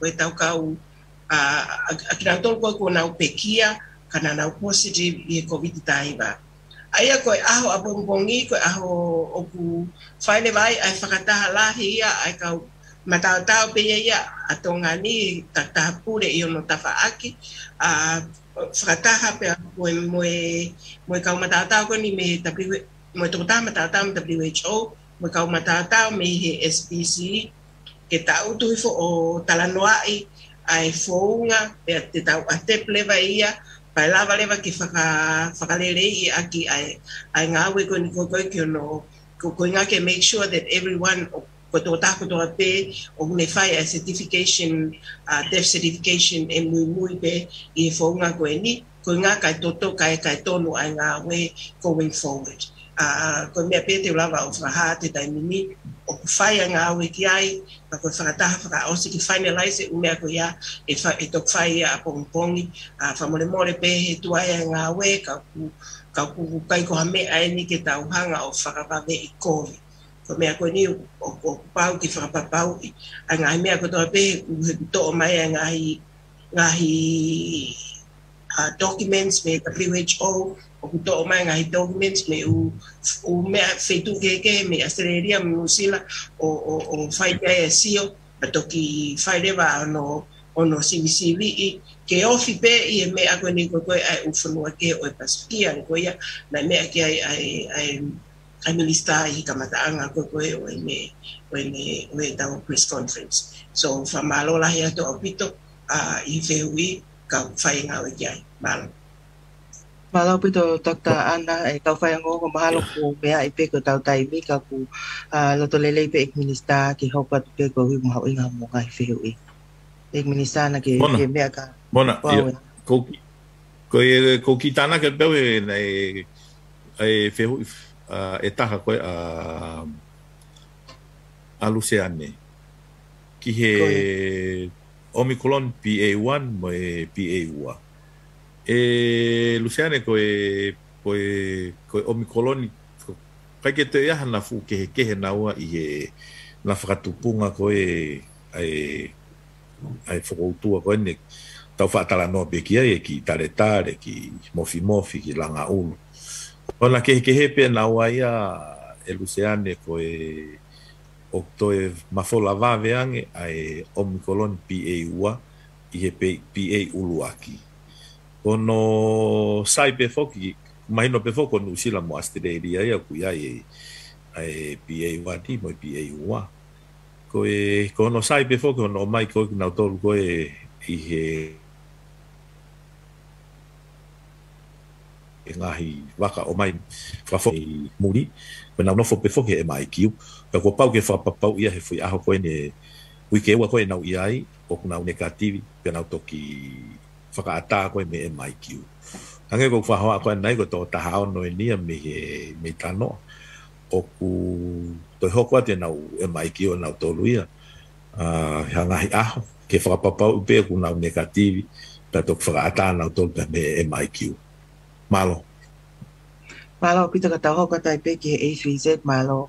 ʻo e tau kau, ā, ʻa, ʻa kinautolu ko ē kuo nau pekia, ka naʻa nau positive ʻi he Kōviti taha hiva. ʻA ia ko e ʻaho ʻapongipongi, ko e ʻaho ʻoku fai leva ai ʻa e fakataha lahi ia ʻa e kau mataotao pē ia ʻa Tonga ni, toketā pule ʻi hono tafaʻaki, ā, fakataha pea mo e, mo e, mo e kau mataotao ko eni mei he W, mo e tokotaha mataotao mei he W H O, mo e kau mataotao mei he S P C, ke tangutu hifo ʻo talanoaʻi ʻa e founga, pea te tau ʻatepu leva ia, pea lava leva ke faka-, fakaleleiʻi ʻaki ʻa e, ʻa e ngāue ko eni ko ē ki hono ko, ko e ʻuhinga ke make sure that everyone, ʻo, ko e tokotaha kotoa pē ʻoku ne fai ʻa e certification, uh, death certification ʻe muimui pē ʻi he founga ko eni, ko e ʻuhinga kae toto, kae, kae tonu ʻa e ngāue going forward. Uh, ko e meʻa pē te u lava ʻo fakahā atu he taimi ni, ʻoku fai ʻa e ngāue ki ai, ka ko e fakataha fakaʻosi ke finalize e ʻū meʻa ko ia, ʻe fa-, ʻe toki fai ia ʻapongipongi, uh, fakamolemole pē he tuai ʻa e ngāue, ka ʻoku, ka ʻoku ʻikai ko ha meʻa eni ke tau hanga ʻo fakavave ʻi kovi. Ko e meʻa ko eni ʻoku, ʻoku pau ke fakapapauʻi ʻa e ngaahi meʻa kotoa pē, ʻoku toʻo mai ʻa e ngaahi, ngaahi, uh, documents mei he W H O, ʻoku toʻo mai ngaahi documents mei he ʻū, ʻū meʻa feituʻu kehekehe mei ʻAositelēlia mo Nuʻusila ʻo, ʻo, ʻo fai ki ai e sio, pea toki fai leva hono, hono sivisiviʻi, ke ofi pē ʻi he meʻa ko eni ko e, ko e ʻa e ʻū fonua kehe ʻo e Pasifiki, ʻa eni ko ia naʻe meʻa ki ai ʻa e, ʻa e, ʻa e minisitā ʻi he kamataʻanga ko e, ko e ʻo ʻene, ʻo ʻene, ʻo ʻetau press conference. So, fakamālō lahi atu ʻaupito, uh, ʻi he fehuʻi, kau fai ngāue ki ai. Mālō. Mālō ʻaupito, Doctor ʻAna, ʻe kau faiongoongo, mahalo kuo meaʻi pē ko ʻetau taimi, ka ʻoku, uh, loto lelei pē ʻEiki Minisitā ke hoko atu pē koeʻuhi mahuʻinga mo e ngaahi fehuʻi. ʻEiki Minisitā, naʻa ke, ke meʻa ka. Mona, ʻio, ko ki-, ko e, ko e kiʻi tānaki pē ʻe, naʻe, ʻa e fehuʻi, uh, ʻe taha ko e, uh, ʻa Luseane. Ki he Omicron B A one mo e B A ua. ʻE Luseane, ko e, ko e, ko e Omicron, ko, ʻikai ke toe ʻi ai hano fuʻu kehekehe naua ʻi he, hano fakatupunga ko e, ʻa e, ʻa e fokoutua ko eni, tau faʻa talanoa pē ki ai, ʻa e kiʻi taletale, kiʻi mofimofi, kiʻi langaʻulu. Ko hano kehekehe pē naua ia, ʻe Luseane, ko e ʻoku toe mafola vave ange ʻa e Omicron B A ua ʻi he pe-, B A ʻuluaki. Ko hono sai pē foki, mahino pē foki ko Nuʻusila mo ʻAositelēlia ia ʻoku ʻi ai ʻa e, ʻa e B A one mo e B A ua. Ko e, ko hono sai pē foki hono ʻomai ko ē kinautolu ko ē ʻi he ʻe ngaahi vaka ʻomai fakafo-, ʻi muli, ko ʻenau nofo pē foki he M I Q. Pea kuo pau ke fakapapauʻi ia he foʻi ʻaho ko eni, uike ua ko ē ʻenau ʻi ai, ʻoku nau negative, pea nau toki fakaʻatā ko ē mei he M I Q. Hangē ko e fakahoa ko ē ʻanenai, ko e toko taha ono eni ia mei he, mei Tanoa. ʻOku toe hoko atu ʻenau M I Q ʻanautolu ia, uh, he ngaahi ʻaho, ke fakapapauʻi pē ʻoku nau negative, pea toki fakaʻatā ʻanautolu pē mei he M I Q. Mālō. Mālō ʻaupito, ka tau hoko atu ai pē ki he A three Z, mālō.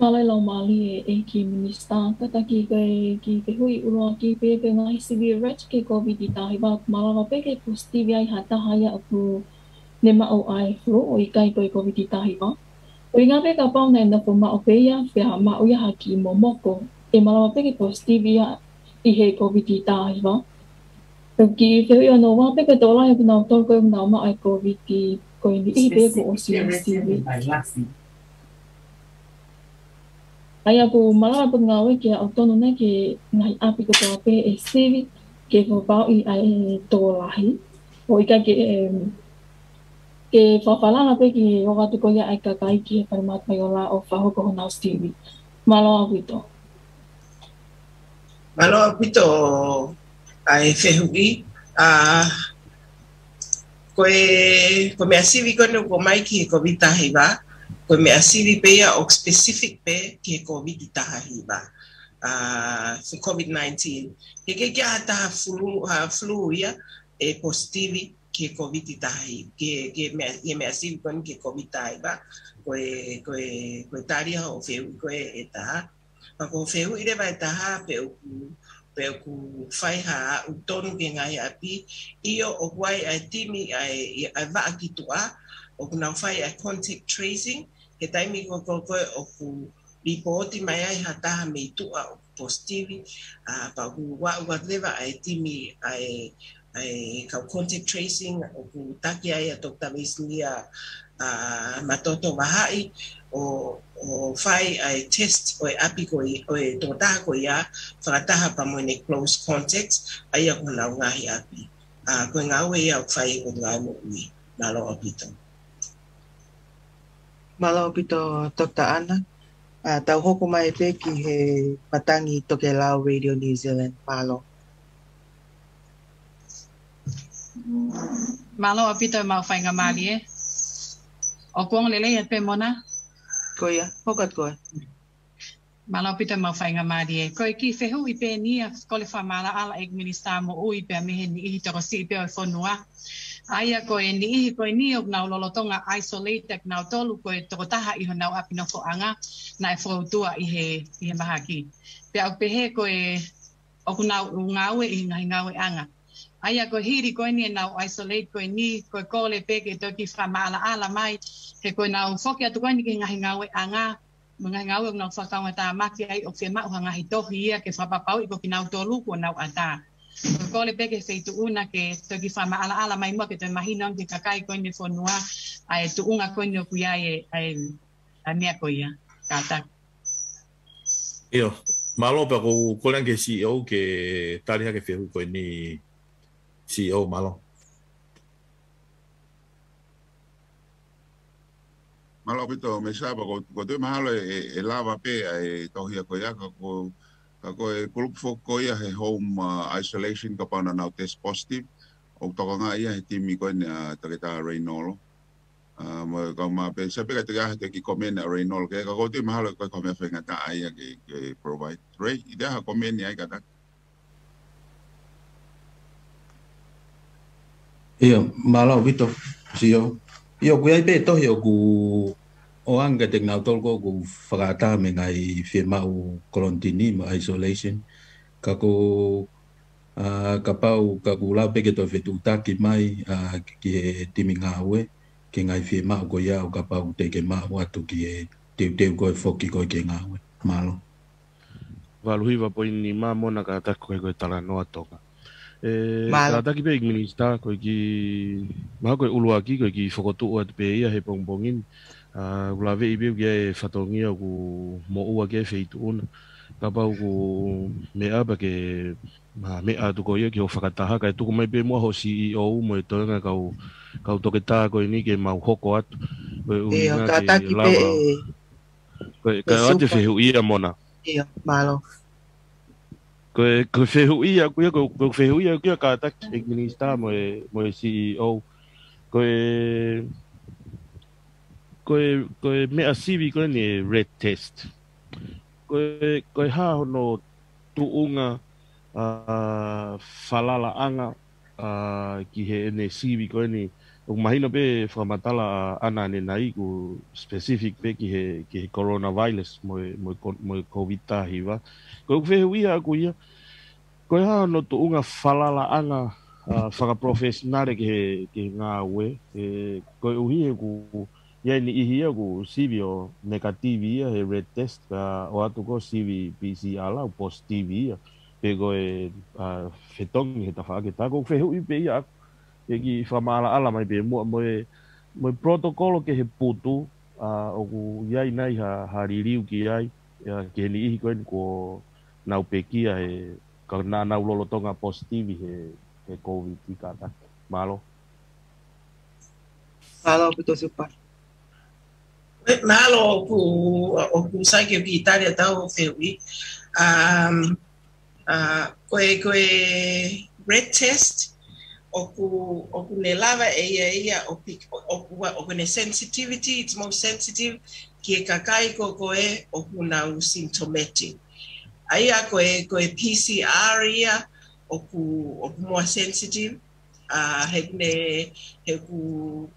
Mālō e laumālie ʻEiki Minisitā, kātaki ko e kiʻi fehuʻi ʻuluaki pē, ko e ngaahi sivi rate ki he Kōviti taha hiva, malava pē ke positive ai ha taha ia ʻoku ne maʻu ʻa e flu ʻo ʻikai ko e Kōviti taha hiva. ʻUhinga pē kapau naʻe nofo maʻu pē ia, pea maʻu ia ha kiʻi momoko, ʻe malava pē ke positive ia ʻi he Kōviti taha hiva. Ko e kiʻi fehuʻi hono ua pē, ko e tokolahi ʻoku nau tolu ko ē ʻoku nau maʻu ʻa e Kōviti ko eni, ʻi he pē kuo ʻosi sivi. ʻA ia ʻoku malava pē ngāue ke ʻalu tonu nai ki he ngaahi ʻapi kotoa pē ʻe sivi, ke fakapapauʻi ʻa e tokolahi. ʻO ʻikai ke, em, ke fakafalala pē ke ō atu ko ia ʻa e kakai ki he falemahaki ʻo la ʻo fakahoko honau sivi. Mālō ʻaupito. Mālō ʻaupito ʻa e fehuʻi. ʻA, ko e, ko e meʻa sivi ko eni ʻoku ʻomai ki he Kōviti taha hiva, ko e meʻa sivi pē ia ʻoku specific pē ki he Kōviti taha hiva. ʻA, for COVID nineteen. He ʻikai ke ʻi ai ha taha flu, ha flu ia ʻe positive ki he Kōviti taha hiva, ki he, ki he meʻa, ki he meʻa sivi ko eni ki he Kōviti taha hiva, ko e, ko e, ko e tali ia hoʻo fehuʻi ko ē ʻe taha. Pea ko e fehuʻi leva ʻe taha pe ʻoku, pe ʻoku fai ha aʻu tonu ki he ngaahi ʻapi, ʻio ʻoku ʻi ai ʻa e timi ʻa e, ʻa e vaʻa ki tuʻa, ʻoku nau fai ʻa e contact tracing, he taimi ko ē, ko ē, ko ē ʻoku lipooti mai ai ha taha mei tuʻa ʻoku positive, ʻa, pea ʻoku ʻalu atu leva ʻa e timi ʻa e, ʻa e kau contact tracing ʻoku taki ai ʻa Doctor Vaisilia, ʻa, Matoto Vahaʻi ʻo, ʻo fai ʻa e test ʻo e ʻapi ko ē, ʻo e tokotaha ko ia, fakataha pea mo ʻene close contacts, ʻa ia ko honau ngaahi ʻapi. ʻA, ko e ngāue ia ʻoku fai ʻe he Potungāue Moʻui. Mālō ʻaupito. Mālō ʻaupito Doctor Ana. ʻA, tau hoko mai pē ki he matangi Tokelau Radio New Zealand. Mālō. Mālō ʻaupito e mau faingamālie. ʻOku ongo lelei atu pē Mona? Ko ia, hoko atu koe. Mālō ʻaupito e mau faingamālie. Ko e kiʻi fehuʻi pē eni ia, kole fakamaʻalaʻala ʻEiki Minisitā Moʻui pea mei he niʻihi tokosiʻi pē ʻo e fonua. ʻA ia ko e niʻihi ko eni ʻoku nau lolotonga isolate ʻakinautolu ko e tokotaha ʻi honau ʻapi nofoʻanga naʻe foutua ʻi he, ʻi he mahaki. Pea ʻoku pehē ko e ʻoku nau ngāue ʻi he ngaahi ngāueʻanga. ʻA ia ko e hili ko eni ʻenau isolate ko eni, ko e kole pē ke toki fakamaʻalaʻala mai, he ko ʻenau foki atu ko eni ki he ngaahi ngāueʻanga, mo e ngaahi ngāue ʻoku nau fakakaungātāmaki ai ʻoku fiemaʻu ha ngaahi tohi ia ke fakapapauʻi ko kinautolu kuo nau ʻatā. Ko e kole pē ki he Feituʻuna ke toki fakamaʻalaʻala mai muʻa ke toe mahino ange ki he kakai ko eni e fonua, ʻa e tuʻunga ko eni ʻoku ʻi ai e, ʻa e, ʻa e meʻa ko ia. Kātaki. ʻIo, mālō pea ʻoku ou kole ange ki he CEO ke tali hake e fehuʻi ko eni, CEO, mālō. Mālō ʻaupito, Misa, pea ʻoku, ʻoku ou tui mahalo ʻe, ʻe, ʻe lava pē ʻa e tohi ko ia, ka ko, ka ko e kulupu foki ko ia he home, uh, isolation kapau naʻa nau test positive, ʻoku tokangaʻi ia he timi ko eni ʻa Toketā Reinolo. ʻA, mo e kau mā pē, sai pē ka te ke ʻai ha kiʻi komeni ʻa Reinolo, ke ka ʻoku ou tui mahalo ko e komeni faingataʻa ia ke, ke provide. Rei, ʻi te ʻai ha komeni ai kātaki. ʻIo, mālō ʻaupito, CEO. ʻIo, ʻoku ʻi ai pē tohi ʻoku ʻoange kiate kinautolu ko ē ʻoku fakaʻatā mei he ngaahi fiemaʻu kolonitini mo isolation. Ka ko, ʻa, kapau, ka ʻoku lava pē ke toe fetuʻutaki mai, ʻa, ki he timi ngāue, ki he ngaahi fiemaʻu ko ia ʻo kapau te ke maʻu atu ki he teuteu ko ē foki ko ē ki he ngāue. Mālō. Valu hiva poini nima Mona, kātaki ko e, ko e talanoa Tonga. ʻE, Mālō. Kātaki pē ʻEiki Minisitā, ko e kiʻi, mahalo ko e ʻuluaki, ko e kiʻi fokotuʻu atu pē ia he pongipongi ni. ʻA, ʻoku laveʻi pē ʻoku ʻi ai e fatongia ʻoku moʻua ki ai e Feituʻuna. Kapau ʻoku meʻa pē ke, ma, meʻa atu ko ia ki hoʻo fakataha, kae tuku mai pē muʻa hoʻo CEO mo e toenga kau, kau toketā ko eni ke mau hoko atu. Ko e ʻuhinga ke lava. Ko e, ko e ʻoatu e fehuʻi ia Mona. ʻIo, mālō. Ko e, ko e fehuʻi ia, ko e, ko e, ko e fehuʻi ia, ko e kātaki ʻEiki Minisitā mo e, mo e CEO. Ko e, ko e, ko e meʻa sivi ko eni e red test. Ko e, ko e hā hono tuʻunga, ʻa, falalaʻanga ʻa, ki heʻene sivi ko eni. ʻOku mahino pē fakamatala ʻa Ana ʻanenai ʻoku specific pē ki he, ki he coronavirus mo e, mo e ko-, mo e COVID taha hiva. Ko ʻeku fehuʻi ʻaʻaku ia, ko e hā hono tuʻunga falalaʻanga, ʻa, fakaprofesionale ki he, ki he ngāue, ʻe, koeʻuhi he ʻoku ʻi ai e niʻihi ia ʻoku sivi ʻo negative ia he red test, ka ʻoatu ko e sivi PCR ʻoku positive ia. Pe ko e, ʻa, fetongi he tafaʻaki. Tā ko ʻeku fehuʻi pē ia ʻaʻaku, ke ke fakamaʻalaʻala mai pē muʻa mo e, mo e protocol ki he putu, ʻa, ʻoku ʻi ai nai ha, ha liliu ki ai, ʻa, ki he niʻihi ko eni kuo nau pekia he, ka naʻa nau lolotonga positive he, he COVID kātaki. Mālō. Mālō ʻaupito Supa. Mālō ʻoku, ʻoku sai ke u kiʻi tali atu ʻa e fehuʻi. Um, ʻa, ko e, ko e red test, ʻoku, ʻoku ne lava ʻe ia ia ʻo pick, ʻoku, ʻoku ne sensitivity, it's more sensitive ki he kakai ko ē ʻoku nau symptomatic. ʻA ia ko e, ko e PCR ia, ʻoku, ʻoku more sensitive, ʻa, he ʻoku ne, he ʻoku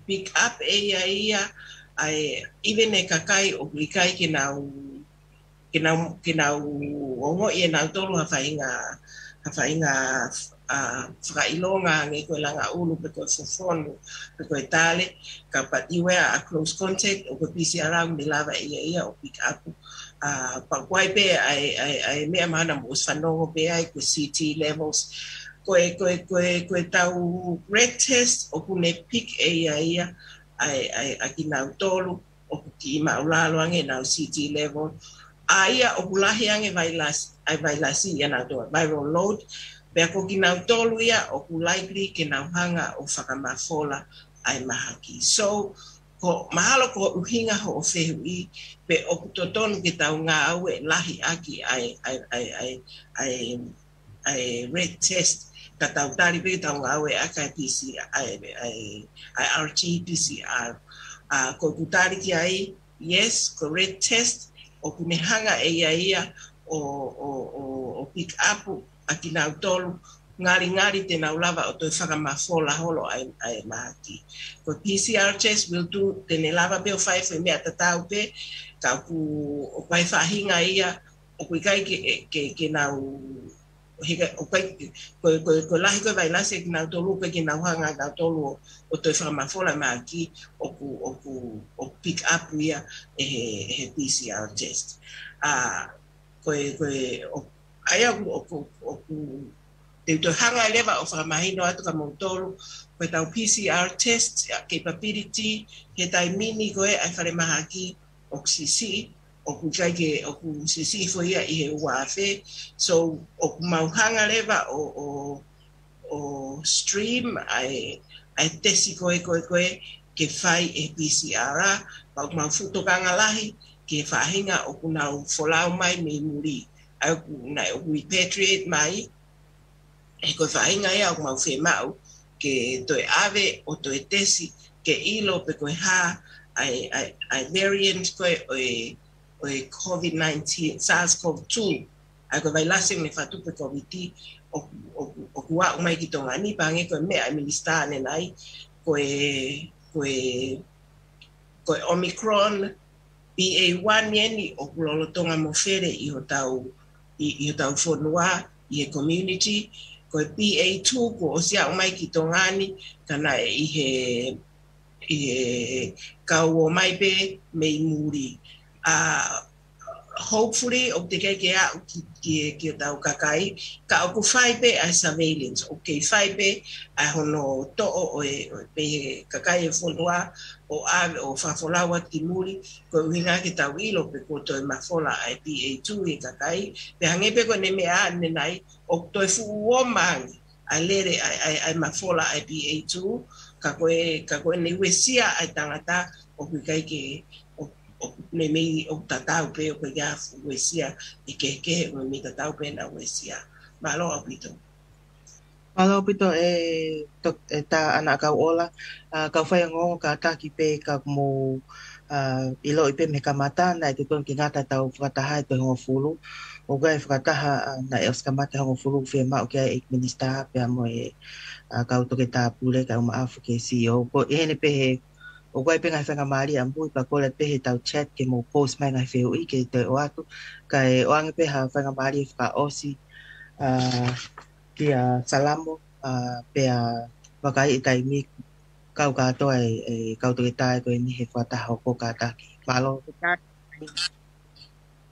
pick up ʻe ia ia, ʻa e, even e kakai ʻoku ʻikai ke nau, ke nau, ke nau ongoʻi ʻe nautolu ha faʻahinga, ha faʻahinga, ʻa, fakaʻilonga ange ko e langa ʻulu pe ko e fofonu, pe ko e tale, ka but you were a close contact, ʻoku PCR ʻoku ne lava ʻe ia ia ʻo pick up. ʻA, pea ʻoku ʻi ai pē ʻa e, ʻa e, ʻa e meʻa mahalo naʻa mou ʻosi fanongo pē ai ko e CT levels. Ko e, ko e, ko e, ko e tau red test ʻoku ne pick ʻe ia ia ʻa e, ʻa e, ʻa kinautolu ʻoku kiʻi maʻulalo ange ʻenau CT level. ʻA ia ʻoku lahi ange vailasi, ʻa e vailasi ia nautolu, viral load. Pea ko kinautolu ia ʻoku likely ke nau hanga ʻo fakamafola ʻa e mahaki. So, Ko mahalo ko e ʻuhinga hoʻo fehuʻi pe ʻoku totonu ke tau ngāue lahi ʻaki ʻa e, ʻa e, ʻa e, ʻa e, ʻa e, ʻa e red test, ka tau tali pē ke tau ngāue ʻaki ʻa e P C R, ʻa e, ʻa e, ʻa e R T P C R. ʻA, ko ʻeku tali ki ai, yes, ko e red test, ʻoku ne hanga ʻe ia ia ʻo, ʻo, ʻo, ʻo pick up ʻa kinautolu, ngalingali te nau lava ʻo toe fakamafola holo ʻa e, ʻa e mahaki. Ko e P C R test will do, te ne lava pē ʻo fai foʻi meʻa tatau pē, ka ʻoku, ʻoku ʻi ai e faʻahinga ia, ʻoku ʻikai ke, ke, ke nau, he ka, ʻoku ʻikai, ko, ko, ko e lahi ko e vailasi ʻia kinautolu, ʻoku ʻikai ke nau hanga ʻe nautolu ʻo, ʻo toe fakamafola mahaki, ʻoku, ʻoku, ʻoku pick up ia ʻe he, he P C R test. ʻA, ko e, ko e, ʻo, ʻa ia ʻoku, ʻoku, ʻoku, te u toe hanga leva ʻo fakamahino atu kia moutolu, ko ʻetau P C R test, ʻa, capability, he taimi ni ko e ʻa e falemahaki, ʻoku siʻisiʻi, ʻoku ʻikai ke, ʻoku siʻisiʻi foʻi ia ʻi he ua afe. So, ʻoku mau hanga leva ʻo, ʻo, ʻo stream ʻa e, ʻa e tesi ko e, ko e, ko e ke fai ʻe he P C R, pea ʻoku mau fuʻu tokanga lahi ki he faʻahinga ʻoku nau folau mai mei muli. ʻA ia ʻoku, naʻe, ʻoku repatriate mai, he ko e faʻahinga ia ʻoku mau fiemaʻu ke toe ʻave ʻo toe tesi ke ʻilo pe ko e hā ʻa e, ʻa e, ʻa e variant ko e ʻo e, ʻo e COVID nineteen, SARS-CoV two, ʻa ia ko e vailasi ʻoku ne fatu pe COVID, ʻoku, ʻoku, ʻoku aʻu mai ki Tonga ni, pea hangē ko e meʻa ʻa e minisitā ʻanenai, ko e, ko e, ko e Omicron, B A one eni ʻoku lolotonga mofele ʻi hotau, ʻi, ʻi hotau fonua, ʻi he community, ko e B A two kuo ʻosi aʻu mai ki Tonga ni, ka naʻe ʻi he, ʻi he kau ō mai pē mei muli. ʻA, hopefully, ʻoku teʻeki ke aʻu ki, ki, ki hotau kakai, ka ʻoku fai pē ʻa e surveillance, ʻoku kei fai pē ʻa hono toʻo ʻo e, ʻo e pē he kakai ʻo e fonua, ʻo ʻave, ʻo fakafolau atu ki muli, ko e ʻuhinga ke tau ʻilo pe kuo toe mafola ʻa e B A two ʻi he kakai, pea hangē pē ko ʻene meʻa ʻanenai, ʻoku toe fuʻu ō mai ange ʻa e lele ʻa e, ʻa e, ʻa e mafola ʻa e B A two, ka ko e, ka ko ʻene uesia ʻa e tangata, ʻoku ʻikai ke, ʻo, ʻoku meimei ʻoku tatau pē, ʻoku ʻikai ke fuʻu uesia, ʻe kehekehe ʻoku meimei tatau pē ʻena uesia. Mālō ʻaupito. Mālō ʻaupito ʻe to-, ʻe tā ʻAna ʻAkauʻola, ʻa, kau faiongoongo kātaki pē ka mou, ʻa, ʻiloʻi pē mei he kamata, naʻe totonu ke ngata ʻetau fakataha ʻe toe hongofulu. ʻOku ʻi ai e fakataha, ʻa, naʻe ʻosi kamata ʻe hongofulu ʻoku fiemaʻu ki ai e minisitā pea mo e, ʻa, kau toketā pule, kau maʻafu ki he C E O. Ko ʻene pehē, ʻoku ʻi ai pē ngaahi faingamālie ʻamui, pea kole pē heʻetau chat ke mou post mai ngaahi fehuʻi ke toe ʻoatu. Kae ʻoange pē ha faingamālie fakaʻosi, ʻa, kia Salamo, ʻa, pea vakai e taimi kau kātoa e, e kau toketā ko eni he fakataha hoko kātaki. Mālō.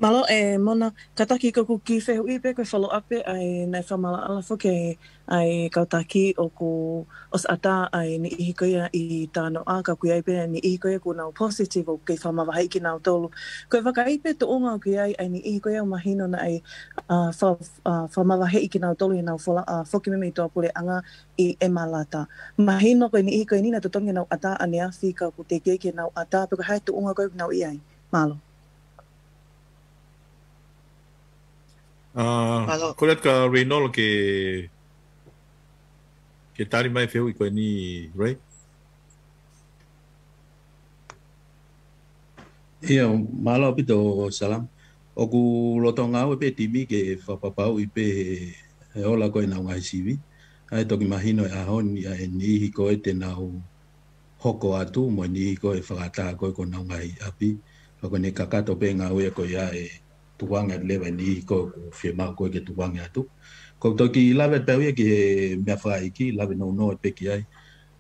Mālō ʻe Mona, kātaki ko ʻeku kiʻi fehuʻi pē ko e follow up pē ʻa e naʻe fakamaʻalaʻala foki ʻa e kau taki ʻoku ʻosi ʻatā ʻa e niʻihi ko ia ʻi Tānoʻa, ka ʻoku ʻi ai pē niʻihi ko ia ʻoku nau positive ʻoku kei fakamavaheʻi kinautolu. Ko e vakai pē tuʻunga ʻoku ʻi ai ʻa e niʻihi ko ia ʻoku mahino naʻe, ʻa, fa-, ʻa, fakamavaheʻi kinautolu ʻi heʻenau fola, ʻa, foki mai mei tuʻa puleʻanga ʻi ʻEmalata. Mahino ko e niʻihi ko eni naʻe totonu ke nau ʻatā ʻaneafi ka ʻoku teʻeki ke nau ʻatā pe ko e hā e tuʻunga ko ē ʻoku nau ʻi ai. Mālō. ʻA, Mālō. Kole atu kia Reinolo ke, ke tali mai fehuʻi ko eni, Ray? ʻIo, mālō ʻaupito Salam. ʻOku lolotonga ngāue pē timi ke fakapapauʻi pē he, he ola ko ē ʻenau ngaahi sivi. ʻA ia toki mahino he ʻaho ni ʻa e niʻihi ko ē te nau hoko atu mo e niʻihi ko ē fakaʻatā ko ē ki honau ngaahi ʻapi. Pea ko ʻene kakato pē ngāue ko ia ʻe tukuange atu leva e niʻihi ko ē ʻoku fiemaʻu ko ē ke tukuange atu. Ko e toki lave pē au ia ki he meʻa fakaʻeiki, lave nounou pē ki ai.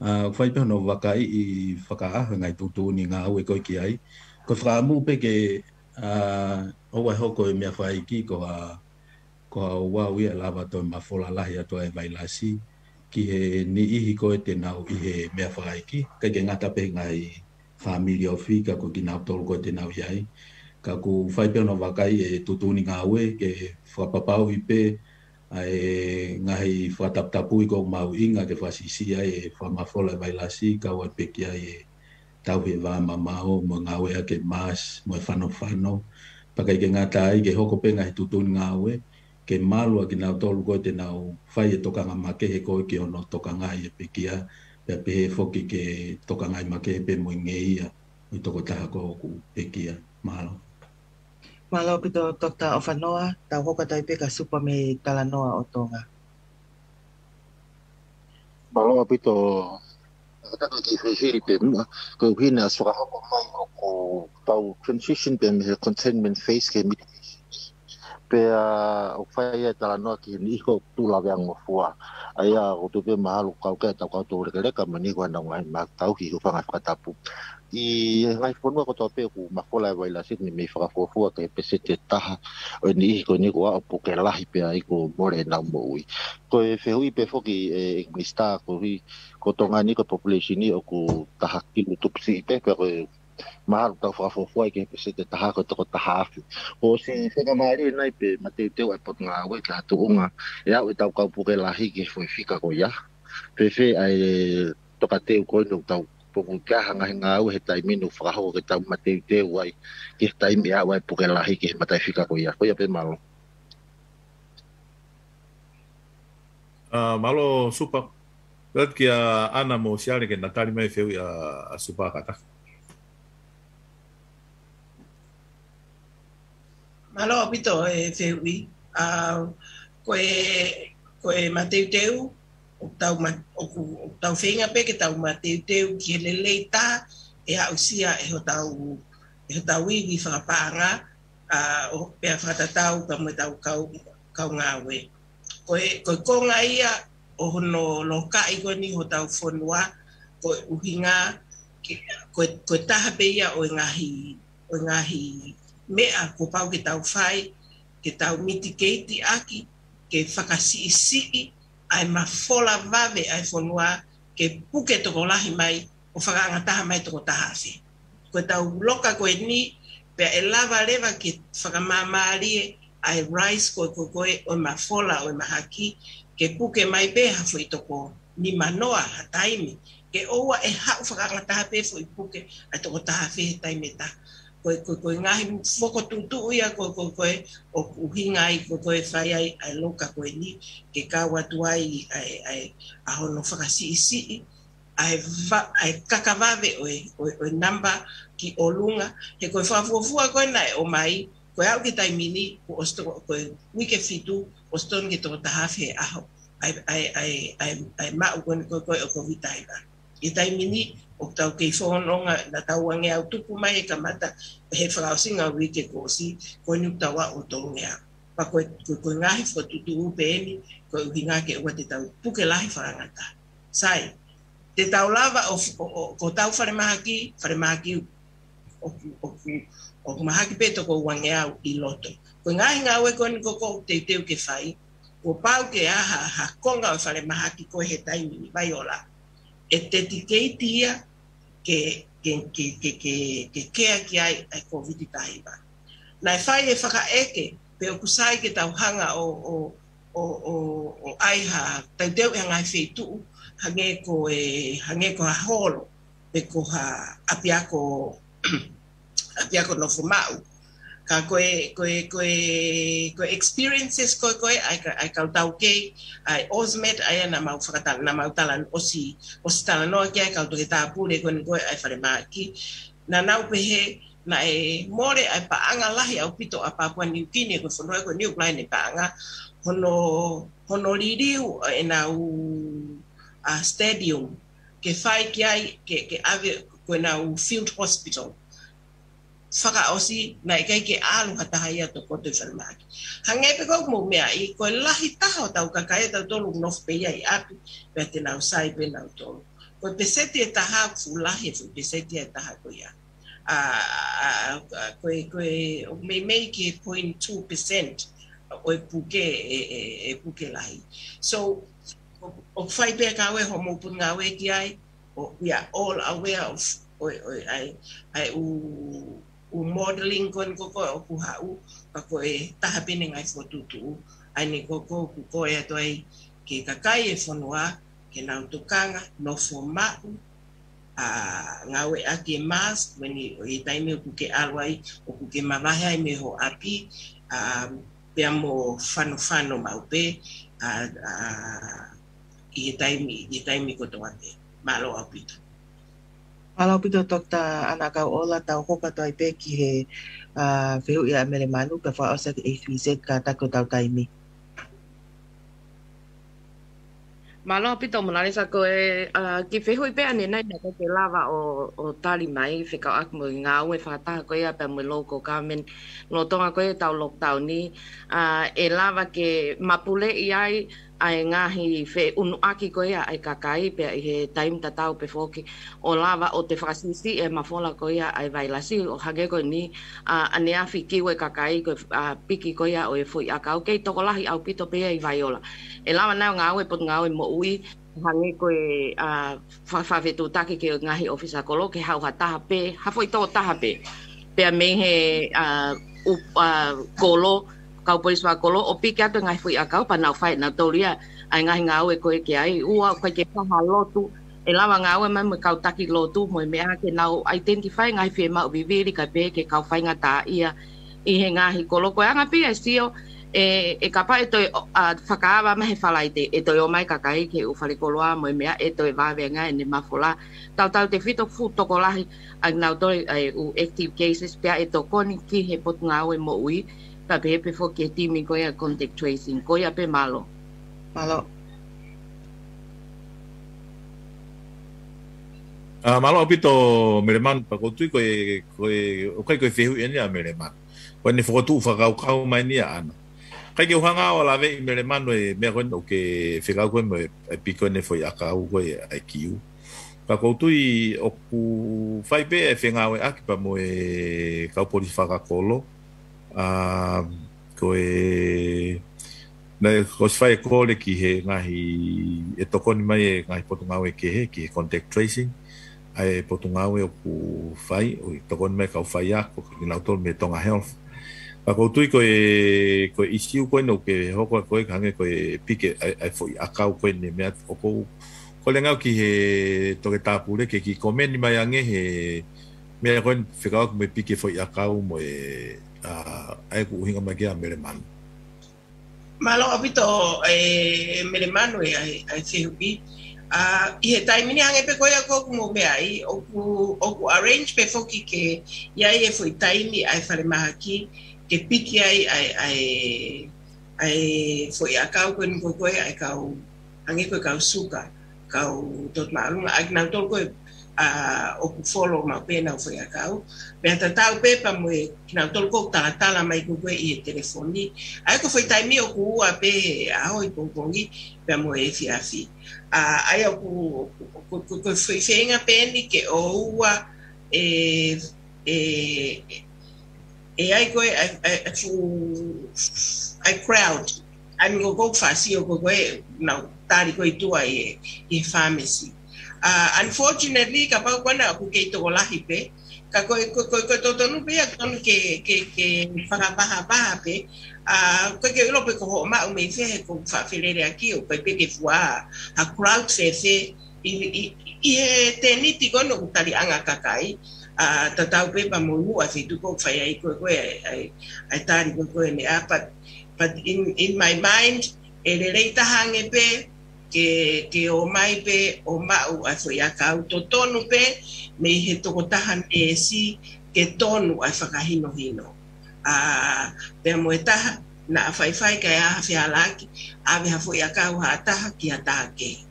ʻA, ʻoku fai pē hono vakaiʻi fakaʻaho e ngaahi tuʻutuʻuni ngāue ko ē ki ai. Ko e fakaʻamu pē ke, ʻa, ʻoua ʻe hoko e meʻa fakaʻeiki ko ha, ko ha ouau ia ʻe lava toe mafola lahi atu ai e vailasi ki he niʻihi ko ē te nau ʻi he meʻa fakaʻeiki, ʻikai ke ngata pē he ngaahi fāmili ofi ka ko kinautolu ko ē te nau ʻi ai. Ka ʻoku fai pē hono vakaiʻi e tuʻutuʻuni ngāue ke fakapapauʻi pē ʻa e ngaahi fakataputapui ko ē ʻoku mahuʻinga ke fakasiʻisiʻi ai e fakamafola e vailasi, kau ai pē ki ai e, tauhi e vā mamao, mo e ngāue ʻaki e mask, mo e fanofano. Pea ʻikai ke ngata ai, ke hoko pē ngaahi tuʻutuʻuni ngāue ke malu ʻa kinautolu ko ē te nau fai e tokanga makehe ko ē ki hono tokangaʻi e pekia, pea pehē foki ke tokangaʻi makehe pē mo e ngeia ʻo e tokotaha ko ē ʻoku pekia. Mālō. Mālō ʻaupito Toketā ʻOfanoa, tau hoko atu ai pē kia Supa mei Talanoa ʻo Tonga. Mālō ʻaupito. Ka tau kiʻi fifili pē muʻa, koeʻuhi naʻe ʻosi fakahoko mai ʻoku tau transition pē mei he containment phase ki he mitigation. Pea ʻoku fai ai e talanoa ki he niʻihi ko ē ʻoku tuʻu laveangofua. ʻA ia ʻoku tuʻu pē mahalo ʻoku kau ki ai ʻetau kau toulekeleka mo e niʻihi ko ē ʻoku nau ngaahi mahaki tauhi, hūfanga he fakatapu. ʻI he ngaahi fonua kotoa pē ʻoku mafola e vailasi ni, mei fakafuofua ki he peseti ʻe taha ʻo e niʻihi ko eni kuo aʻu puke lahi pea ʻi ai kuo mole ʻenau moʻui. Ko e fehuʻi pē foki ē, ʻEiki Minisitā, koeʻuhi ko Tonga ni ko e population ni ʻoku taha kilu tupu siʻi pē, pea ko e mahalo ʻoku tau fakafuofua ai ki he peseti ʻe taha ko e toko taha afe. Kuo ʻosi fakamālie nai pe mateuteu ʻa e Potungāue ki ha tuʻunga ʻe aʻu ʻetau kau puke lahi ki he foʻi fika ko ia? Pe fēfē ʻa e tokateu ko eni ʻoku tau puke ki ai, hangē ha ngāue he taimi ni ʻoku fakahoko ke tau mateuteu ai ki he taimi ʻe aʻu ai e puke lahi ki he mataʻifika ko ia? Ko ia pē, mālō. ʻA, mālō Supa. Lau atu kia ʻAna mo Siale ke na tali mai e fehuʻi ʻa, ʻa Supa kātaki. Mālō ʻaupito e fehuʻi. ʻA, ko e, ko e mateuteu, ʻoku tau ma-, ʻoku, ʻoku tau feinga pē ke tau mateuteu ki he lelei taha ʻe aʻusia ʻe hotau, ʻe hotau ivi fakapaʻanga, ʻa, ʻo pea fakatatau pea mo ʻetau kau, kau ngāue. Ko e, ko e konga ia ʻo hono lokaʻi ko eni hotau fonua, ko e ʻuhinga ke, ko e, ko e taha pē ia ʻo e ngaahi, ʻo e ngaahi meʻa kuo pau ke tau fai, ke tau mitigate ʻaki, ke fakasiʻisiʻi ʻa e mafola vave ʻa e fonua, ke puke tokolahi mai ʻo fakaangataha mai toko taha afe. Ko ʻetau loka ko eni, pea ʻe lava leva ke fakamāmālie ʻa e rise ko ē, ko ē, ko ē ʻo e mafola ʻo e mahaki, ke puke mai pē ha foʻi toko nimanoa ha taimi, ke ʻoua ʻe haʻu fakaangataha pē foʻi puke ʻa e toko taha afe he taimi ʻe taha. Ko e, ko e, ko e ngaahi fokotuʻutuʻu ia ko ē, ko ē, ko ē ʻoku ʻuhinga ai ko ē, ko ē fai ai ʻa e loka ko eni, ke kau atu ai ʻa e, ʻa e, ʻa hono fakasiʻisiʻi ʻa e va-, ʻa e kakavave ʻo e, ʻo e, ʻo e namba ki ʻolunga. He ko e fakafuofua ko ē naʻe ʻomai, ko e aʻu ki he taimi ni, kuo ʻosi toko, ko e uike fitu, ʻosi totonu ke toko taha afe he ʻaho ʻa e, ʻa e, ʻa e, ʻa e, ʻa e maʻu ko eni ko ē, ko ē ʻo e Covid taha hiva. ʻI he taimi ni ʻoku tau kei fononga, naʻa tau uangeau tupu mai he kamata, he fakaʻosinga uike kuo ʻosi, ko eni ʻoku tau aʻu ʻo tolungeau. Pea ko e, ko e, ko e ngaahi fokotuʻutuʻu pē eni, ko e ʻuhinga ke ʻoua te tau puke lahi fakaangataha. Sai, te tau lava ʻo, ʻo, ʻo, ko hotau falemahaki, falemahaki ʻoku, ʻoku, ʻoku mahaki pē toko uangeau ʻi loto. Ko e ngaahi ngāue ko eni ko ē ʻoku teuteu ke fai, kuo pau ke ʻi ai ha, ha konga ʻo e falemahaki ko ē he taimi ni, Vaiola, ʻe dedicate ia ke, ke, ke, ke, ke, ke kea ki ai ʻa e Covid taha hiva. Naʻe fai e fakaʻeke, pe ʻoku sai ke tau hanga ʻo, ʻo, ʻo, ʻo, ʻo ʻai ha, teuteu ʻi ha ngaahi feituʻu, hangē ko e, hangē ko ha holo, pe ko ha ʻapiako, ʻapiako nofo maʻu. Ka ko e, ko e, ko e, ko e experiences ko ē, ko ē, ʻa e ka-, ʻa e kau taukei, ʻa e AUSMET, ʻa ia naʻa mau fakatala-, naʻa mau tala-, ʻosi, ʻosi talanoa ki ai ʻa e kau toketā pule ko eni ko ē ʻa e falemahaki. Naʻa nau pehē, naʻe mole ʻa e paʻanga lahi ʻaupito ʻa Papua New Guinea, ko e fonua ko eni ʻoku lahi ʻene paʻanga, hono, hono liliu ʻa ʻenau, ʻa, stadium, ke fai ki ai, ke, ke ʻave ko ʻenau field hospital. Fakaʻosi, naʻe ʻikai ke ʻalu ha taha ia ʻo tokoto ʻi falemahaki. Hangē pē ko ʻeku meʻa ʻi, ko e lahi taha ʻo hotau kakai ʻe tautolu ʻoku nofo pē ia ʻi ʻapi, pea te nau sai pē nautolu. Ko e peseti ʻe taha ʻoku fuʻu lahi e fuʻu peseti ʻe taha ko ia. ʻA, ʻa, ʻa, ko e, ko e, ʻoku meimei ki he point two percent ʻo e puke, ʻe, ʻe, ʻe puke lahi. So, ʻo, ʻoku fai pē ʻa e kau ē hoʻomou potungāue ki ai, ʻo, we are all aware of, ʻo, ʻo, ʻa e, ʻa e ʻū, ʻū modeling ko eni ko ē ʻoku haʻu, pea ko e taha pē ʻene ngaahi fokotuʻutuʻu ʻa eni ko ē ʻoku kole atu ai ki he kakai e fonua, ke nau tokanga, nofo maʻu, ngāueʻaki e mask, ko eni ʻi he taimi ʻoku ke ʻalu ai, ʻoku ke mavahe ai mei ho ʻapi, ʻa, pea mo fanofano maʻu pē, ʻa, ʻa, ʻi he taimi, ʻi he taimi kotoa pē. Mālō ʻaupito. Mālō ʻaupito Toketā ʻAna ʻAkauʻola, tau hoko atu ai pē ki he, ʻa, fehuʻi ʻa Melemanu, pea fakaʻosi ʻaki e A three Z kātaki hotau taimi. Mālō ʻaupito Mona Lisa, ko e, ʻa, kiʻi fehuʻi pē ʻanenai naʻa ke lava ʻo, ʻo tali mai, fekauʻaki mo e ngāue fakataha ko ia pea mo e local government, lolotonga ko ia ʻetau lockdown ni, ʻa, ʻe lava ke mapuleʻi ai ʻa e ngaahi feʻunuʻaki ko ia ʻa e kakai pea ʻi he taimi tatau pē foki ʻo lava ʻo toe fakasiʻisiʻi e mafola ko ia ʻa e vailasi ʻo hangē ko eni, ʻa, ʻaneafi kiu e kakai ko e, ʻa, piki ko ia ʻo e foʻi ʻakau kei tokolahi ʻaupito pē ia ʻi Vaiola. ʻE lava nai ʻo ngāue Potungāue Moʻui, hangē ko e, ʻa, fa-, fakafetuʻutaki ki he ngaahi ʻōfisa kolo ke haʻu ha taha pē, ha foʻi tokotaha pē. Pea mei he, ʻa, ʻū, ʻa, kolo, kau polisi fakakolo, ʻo piki atu e ngaahi foʻi ʻakau pea nau fai ʻenautolu ia ʻa e ngaahi ngāue ko ē ki ai, ʻoua ʻikai ke fai ha lotu, ʻe lava ngāue mai mo e kau taki lotu, mo e meʻa ke nau identify ngaahi fiemaʻu vivili kae pehē ki he kau faingataʻaʻia ʻi he ngaahi kolo. Ko e anga pē ia ʻe sio, ʻe, ʻe kapau ʻe toe, ʻa, fakaava mai he Falaite, ʻe toe ō mai kakai ki he ʻū falekoloa mo e meʻa ʻe toe vave ange ʻene mafola. Tautautefito fuʻu tokolahi ʻa kinautolu ʻa e ʻū active cases pea ʻe tokoni ki he Potungāue Moʻui, kae pehē pē foki ki he timi ko ia contact tracing, ko ia pē mālō. Mālō. ʻA, mālō ʻaupito Melemanu, pea ʻoku ou tui ko e, ko e, ʻoku ʻikai ko e fehuʻi eni ʻa Melemanu. Ko ʻene fokotuʻu fakakaukau mai eni ʻaʻana. ʻIkai ke u hanga ʻo laveʻi Melemanu e meʻa ko eni ʻoku ke fekau ko ē mo e, e piki ko eni e foʻi ʻakau ko ē ʻa e kiu. Ka ʻoku ou tui ʻoku fai pē e fengāueʻaki pea mo e kau polisi fakakolo. ʻA, ko e, naʻe ʻosi fai e kole ki he ngaahi, ʻe tokoni mai e ngaahi potungāue kehe ki he contact tracing, ʻa e potungāue ʻoku fai, ʻo tokoni mai kau faiako, kinautolu mei Tonga Health. Ka ʻoku ou tui ko e, ko e ʻisiu ko eni ʻoku ke hoko ko ē hangē ko e piki ʻa e, ʻa e foʻi ʻakau ko eni meʻa ʻoku ou kole ange au ki he Toketā Pule ke kiʻi komeni mai ange he meʻa ko eni fekauʻaki mo e piki e foʻi ʻakau mo e, ʻa, ʻa ʻeku ʻuhinga mai ki ai ʻa Melemanu. Mālō ʻaupito e Melemanu e ʻa e, ʻa e fehuʻi. ʻA, ʻi he taimi ni hangē pē ko ia ʻoku mou meʻa ai, ʻoku, ʻoku arrange pē foki ke ʻi ai e foʻi taimi ʻa e falemahaki ke piki ai ʻa e, ʻa e, ʻa e foʻi ʻakau ko eni ko ē ʻa e kau, hangē ko e kau suka, kau toto māʻolunga, ʻa kinautolu ko ē, ʻa, ʻoku follow maʻu pē ʻenau foʻi ʻakau. Pea tatau pē pea mo e kinautolu ʻoku talatala mai ko ē ʻi he telefoni. ʻA ia ko e foʻi taimi ʻoku ua pē he ʻaho ʻi pongipongi pea mo e efiafi. ʻA, ʻa ia ʻoku, ko, ko, ko e foʻi feinga pē eni ke ʻoua ʻe, ʻe, ʻe ʻi ai ko ē ʻa e, ʻa e, ʻa e fuʻu, ʻa e crowd. ʻA e meʻa ko ē ʻoku faʻa sio ko ē ʻoku nau tali ko ē ʻi tuʻa ʻi he, ʻi he pharmacy. ʻA, unfortunately, kapau ko ena ʻoku kei tokolahi pē. Ka ko e, ko e, ko e, ko e totonu pē ia, totonu ke, ke, ke fakavahavaha pē. ʻA, ʻoku ʻikai ke u ʻilo pe ko hoʻo maʻu mei fē he ʻoku ou faʻa feleleʻaki ʻo ʻikai pē ke fua ha crowd fēfē ʻi, ʻi, ʻi he tēniti ko ena ʻoku taliʻanga kakai, ʻa, tatau pē pea mo e muʻa feituʻu ʻoku fai ai ko ē, ko ē, ʻa e, ʻa e tali ko ē, ko ē meʻa, but, but in, in my mind, ʻe lelei taha ange pē, ke, ke ō mai pē ʻo maʻu ʻa e foʻi ʻakau totonu pē, mei he tokotaha neesi ke tonu ʻa e fakahinohino. ʻA, pea mo e taha, naʻa faifai kae ʻā ha fehālaaki, ʻave ha foʻi ʻakau ha taha ki ha taha kehe.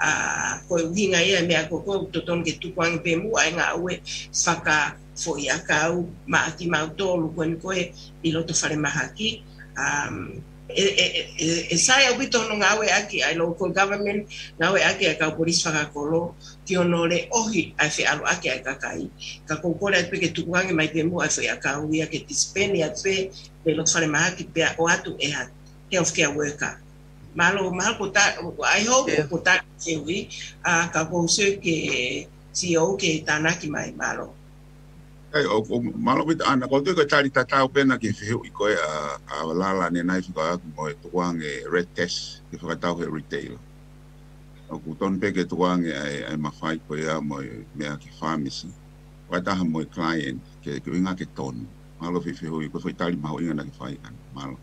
ʻA, ko e ʻuhinga ia e meʻa ko ē ʻoku totonu ke tukuange pē muʻa e ngāue fakafoʻiʻakau maʻa kimautolu ko eni ko ē ʻi loto falemahaki. Um, ʻe, ʻe, ʻe, ʻe, ʻe sai ʻaupito hono ngāueʻaki ʻa e local government, ngāueʻaki ʻa e kau polisi fakakolo, ki hono leʻohi ʻa e feʻaluʻaki ʻa e kakai. Ka ʻoku ou kole atu pē ke tukuange mai pē muʻa e foʻi ʻakau ia ke tisipeni atu pē mei loto falemahaki pea ʻoatu ʻe ha healthcare worker. Mālō, mahalo ko e ta-, I hope ko e tali fehuʻi, ʻa, ka ʻoku ou sio ki he C E O ke tānaki mai, mālō. ʻAi, ʻo, ʻo, mālō ʻaupito ʻAna, ʻoku ou tui ko e tali tatau pē ena ki he fehuʻi ko ē ʻa, ʻa Lala ʻanenai fekauʻaki mo e tukuange red test ke fakatau he retail. ʻOku tonu pē ke tukuange ʻa e, ʻa e mafai ko ia mo e meʻa ki he pharmacy. Ko e taha mo e client, ke, ke ʻuhinga ke tonu. Mālō e fehuʻi, ko e foʻi tali mahuʻinga naʻa ke fai ʻana. Mālō.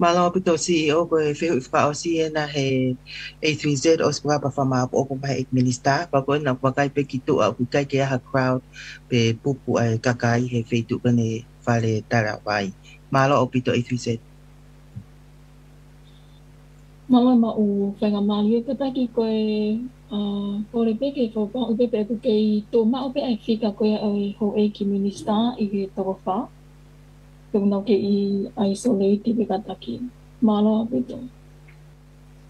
Mālō ʻaupito C E O, ko e fehuʻi fakaʻosi ena he A three Z ʻosi pea fakamaʻopoʻopo mai ʻe he Minisitā, pea ko ena ʻoku vakai pē ki tuʻa ʻoku ʻikai ke ʻi ai ha crowd pe pupu ʻa e kakai he feituʻu ko eni Fale Talavai. Mālō ʻaupito A three Z. Mālō e maʻu faingamālie, tataki ko e, ʻa, kole pē ke fakakaukau pē pe ʻoku kei tuʻu maʻu pē ʻa e fika ko ia ʻo e houʻeiki minisitā ʻi he toko fā. Pe ʻoku nau kei isolate pē kātaki. Mālō ʻaupito.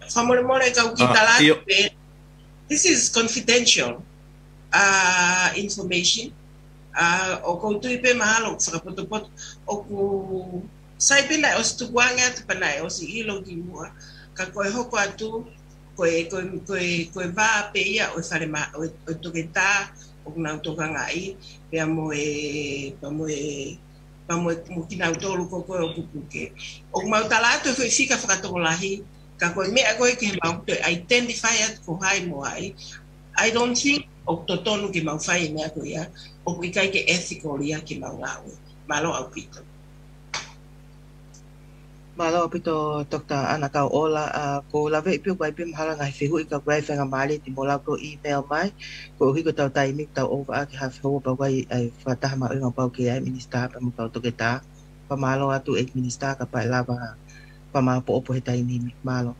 Fakamolemole kau kiʻi tala atu pē. This is confidential, uh, information. Uh, ʻoku ou tui pē mahalo ʻoku fakapotopoto, ʻoku sai pē naʻe ʻosi tukuange atu pea naʻe ʻosi ʻilo kimuʻa. Ka ko e hoko atu, ko e, ko e, ko e, ko e vā pē ia ʻo e fale ma-, ʻo e, ʻo e toketā ʻoku nau tokangaʻi, pea mo e, pea mo e, pea mo e, mo kinautolu ko ē ʻoku puke. ʻOku mau tala atu e foʻi fika fakatokolahi, ka ko e meʻa ko ē ke mau toe identify atu ko hai mo hai. I don't think ʻoku totonu ke mau fai e meʻa ko ia, ʻoku ʻikai ke ethical ia ke mau ngāue. Mālō ʻaupito. Mālō ʻaupito Doctor ʻAna Kauʻola, ʻa, ʻoku ou laveʻi pē ʻoku ʻi ai pē mahalo ngaahi fehuʻi ka ʻoku ʻi ai e faingamālie te mou lava pē ʻo email mai, koeʻuhi ko ʻetau taimi, tau ʻofa ʻaki ha fehuʻi pea ʻoku ʻi ai e fakataha mahuʻinga pau ke ʻi ai e minisitā pea mo e kau toketā. Pea mālō atu ʻEiki Minisitā kapau ʻe lava fakamaʻopoʻopo he taimi ni. Mālō.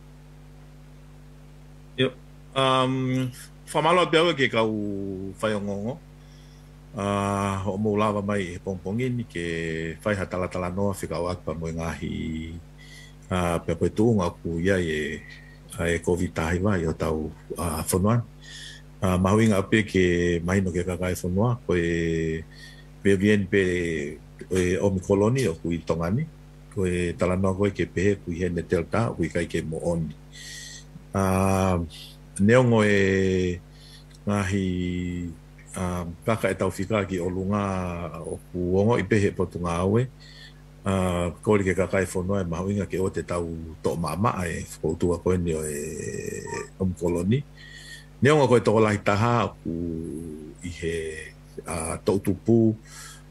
ʻIo, um, fakamālō atu pē au ki he kau faiongoongo. ʻA, hoʻomou lava mai he pongipongi ni ke fai ha talatalanoa fekauʻaki pea mo e ngaahi, ʻa, pea ko e tuʻunga ʻoku ʻi ai e, ʻa, e COVID taha hiva ʻi hotau, ʻa, fonua ni. ʻA, mahuʻinga pē ke mahino ki he kakai e fonua, ko e variant pē ʻo e Omicron ʻoku ʻi Tonga ni, ko e talanoa ko ē ke pehē ʻoku ʻi heni e Delta, ʻoku ʻikai ke moʻoni. ʻA, neongo e ngaahi, ʻa, kaka ʻetau fika ki ʻolunga ʻoku ongoʻi pē ʻe he Potungāue, ʻa, kole ki he kakai e fonua ʻe mahuʻinga ke ʻoua te tau toʻo maʻamaʻa e fokoutua ko eni ʻo e Omicron. Neongo ko e tokolahi taha ʻoku ʻi he, ʻa, toʻutupu,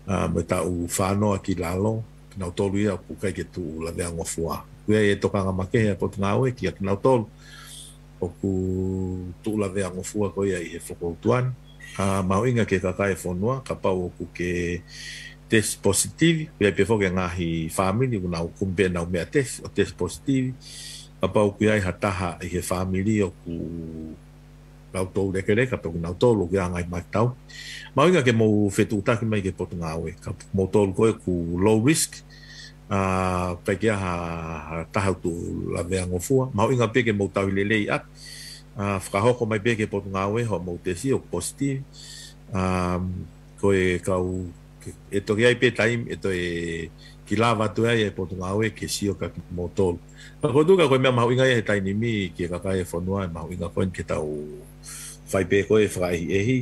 ʻa, mo e taʻu fā noa ki lalo, kinautolu ia ʻoku ʻikai ke tuʻu laveangofua. ʻOku ʻi ai e tokanga makehe ʻa e Potungāue kia kinautolu ʻoku tuʻu laveangofua ko ia ʻi he fokoutua ni. ʻA, mahuʻinga ki he kakai e fonua, kapau ʻoku ke test positive, ʻoku ʻi ai pē foki e ngaahi fāmili ʻoku nau kumi pē ʻenau meʻa test, ʻo test positive. Kapau ʻoku ʻi ai ha taha ʻi he fāmili ʻoku lautoulekelekeleka pe ʻoku nau tolu ʻoku ʻi ai ha ngaahi matau, mahuʻinga ke mou fetuʻutaki mai ki he Potungāue. Ka moutolu ko ē ʻoku low risk, ʻa, ʻikai ke ʻi ai ha, ha taha ʻoku tuʻu laveangofua, mahuʻinga pē ke mou tauhi lelei ʻaki, ʻa, fakahoko mai pē ki he Potungāue hoʻomou tesi ʻoku positive. ʻA, ko e kau, ke, ʻe toki ʻi ai pē taimi ʻe toe kiʻi lava atu ai e Potungāue ke sio kia kimoutolu. Ka ko e tuʻu ka ko e meʻa mahuʻinga ia he taimi ni ki he kakai e fonua, ʻe mahuʻinga ko eni ke tau fai pē ko e fakaʻehiʻehi.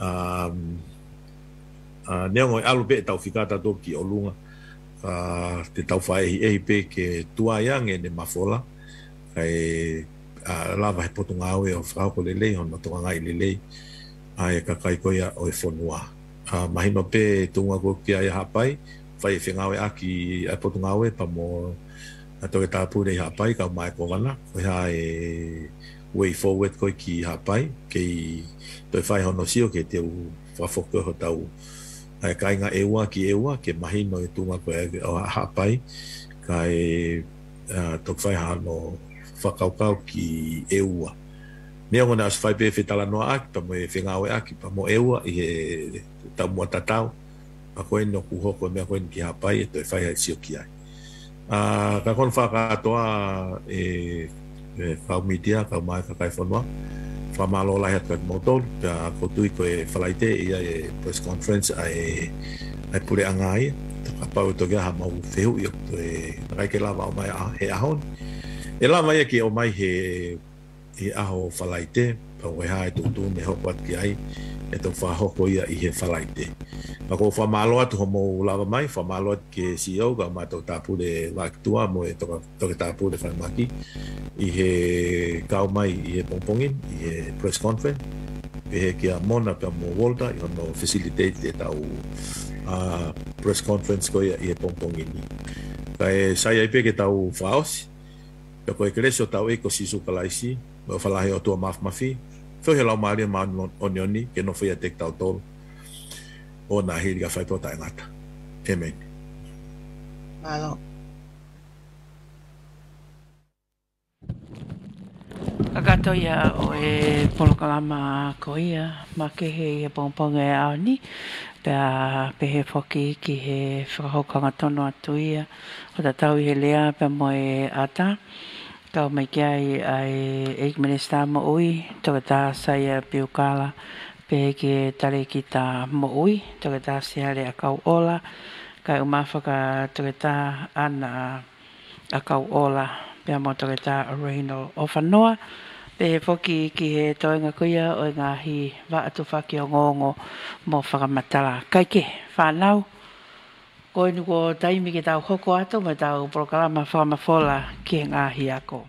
Um, ʻa, neongo ʻe ʻalu pē ʻetau fika ʻatautolu ki ʻolunga, ʻa, te tau fakaʻehiʻehi pē ke tuai ange ʻene mafola, kae, ʻa, lava he Potungāue ʻo fakahoko lelei hono tokangaʻi lelei ʻa e kakai ko ia ʻo e fonua. ʻA, mahino pē tuʻunga ko ē ʻoku ʻi ai ʻa Haʻapai, fai e fengāueʻaki ʻa e Potungāue pea mo ʻa Toketā Pule ʻi Haʻapai, kae ʻumaʻā e Kōvana, ko e hā e way forward ko ē ki Haʻapai, kei toe fai hono sio ke teu fakafoki hotau ʻa e kāinga ʻEua ki ʻEua, ke mahino e tuʻunga ko ē ʻo Haʻapai, kae, ʻa, toki fai hano fakakaukau ki ʻEua. Neongo naʻe ʻosi fai pē fetalanoaʻaki pea mo e fengāueʻaki pea mo ʻEua ʻi he taumuʻa tatau, ʻa ko eni ʻoku hoko e meʻa ko eni ki Haʻapai ʻe toe fai ha sio ki ai. ʻA, ka ko hono fakakātoa ē, ʻe kau mītia, kaeʻumaʻā e kakai e fonua, fakamālō lahi atu kia kimoutolu, pea ʻoku ou tui ko e Falaite ʻe ʻi ai e press conference ʻa e, ʻa e puleʻanga ia, kapau ʻe toki ʻi ai haʻamau fehuʻi ʻoku toe ʻikai ke lava ʻomai ʻa, he ʻaho ni. ʻE lava ia ke ʻomai he, he ʻaho Falaite, pea ko e hā e tuʻutuʻuni ʻe hoko atu ki ai, ʻe toki fakahoko ia ʻi he Falaite. Ka ʻoku ou fakamālō atu hoʻomou lava mai, fakamālō atu ki he C E O, kae ʻumaʻā Toketā Pule Vakitua mo e Toka-, Toketā Pule Falemaki, ʻi he kau mai ʻi he pongipongi ni, ʻi he press conference, pehē kia Mona pea mo Walter, ʻi hono facilitate ʻetau, ʻa, press conference ko ia ʻi he pongipongi ni. Kae sai ai pē ke tau fakaʻosi, pea ko e kelesi ʻa hotau ʻEiki ko Sīsū Kalaisi, mo e ʻofa lahi ʻa e ʻOtua Māfimafi, feohi ʻa e Laumālie Māʻoniʻoni, ke nofo ʻiate kitautolu ʻo na hili kae fai pē ʻo taʻengata. ʻĒmeni. Mālō. Kakato ia ʻo e polokalama ko ia, makehe ʻi he pongipongi ʻo e ʻaho ni, pea pehē foki ki he fakahoko hangatonu atu ia, ʻo tatau ʻi he lea pea mo e ʻata, kau mai ki ai ʻa e ʻEiki Minisitā Moʻui, Toketā Saia Piukala, pehē ki he Talēkita Moʻui, Toketā Siale ʻAkauʻola, kae ʻumaʻā Fakatoketā ʻAna ʻAkauʻola, pea mo Toketā Reinald ʻOfanoa, pehē foki ki he toenga ko ia ʻo e ngaahi vaʻa tufaki ongoongo mo fakamatala. Kae kehe, fānau, ko eni kuo taimi ke tau hoko atu mo ʻetau polokalama fakamafola ki he ngaahi ako.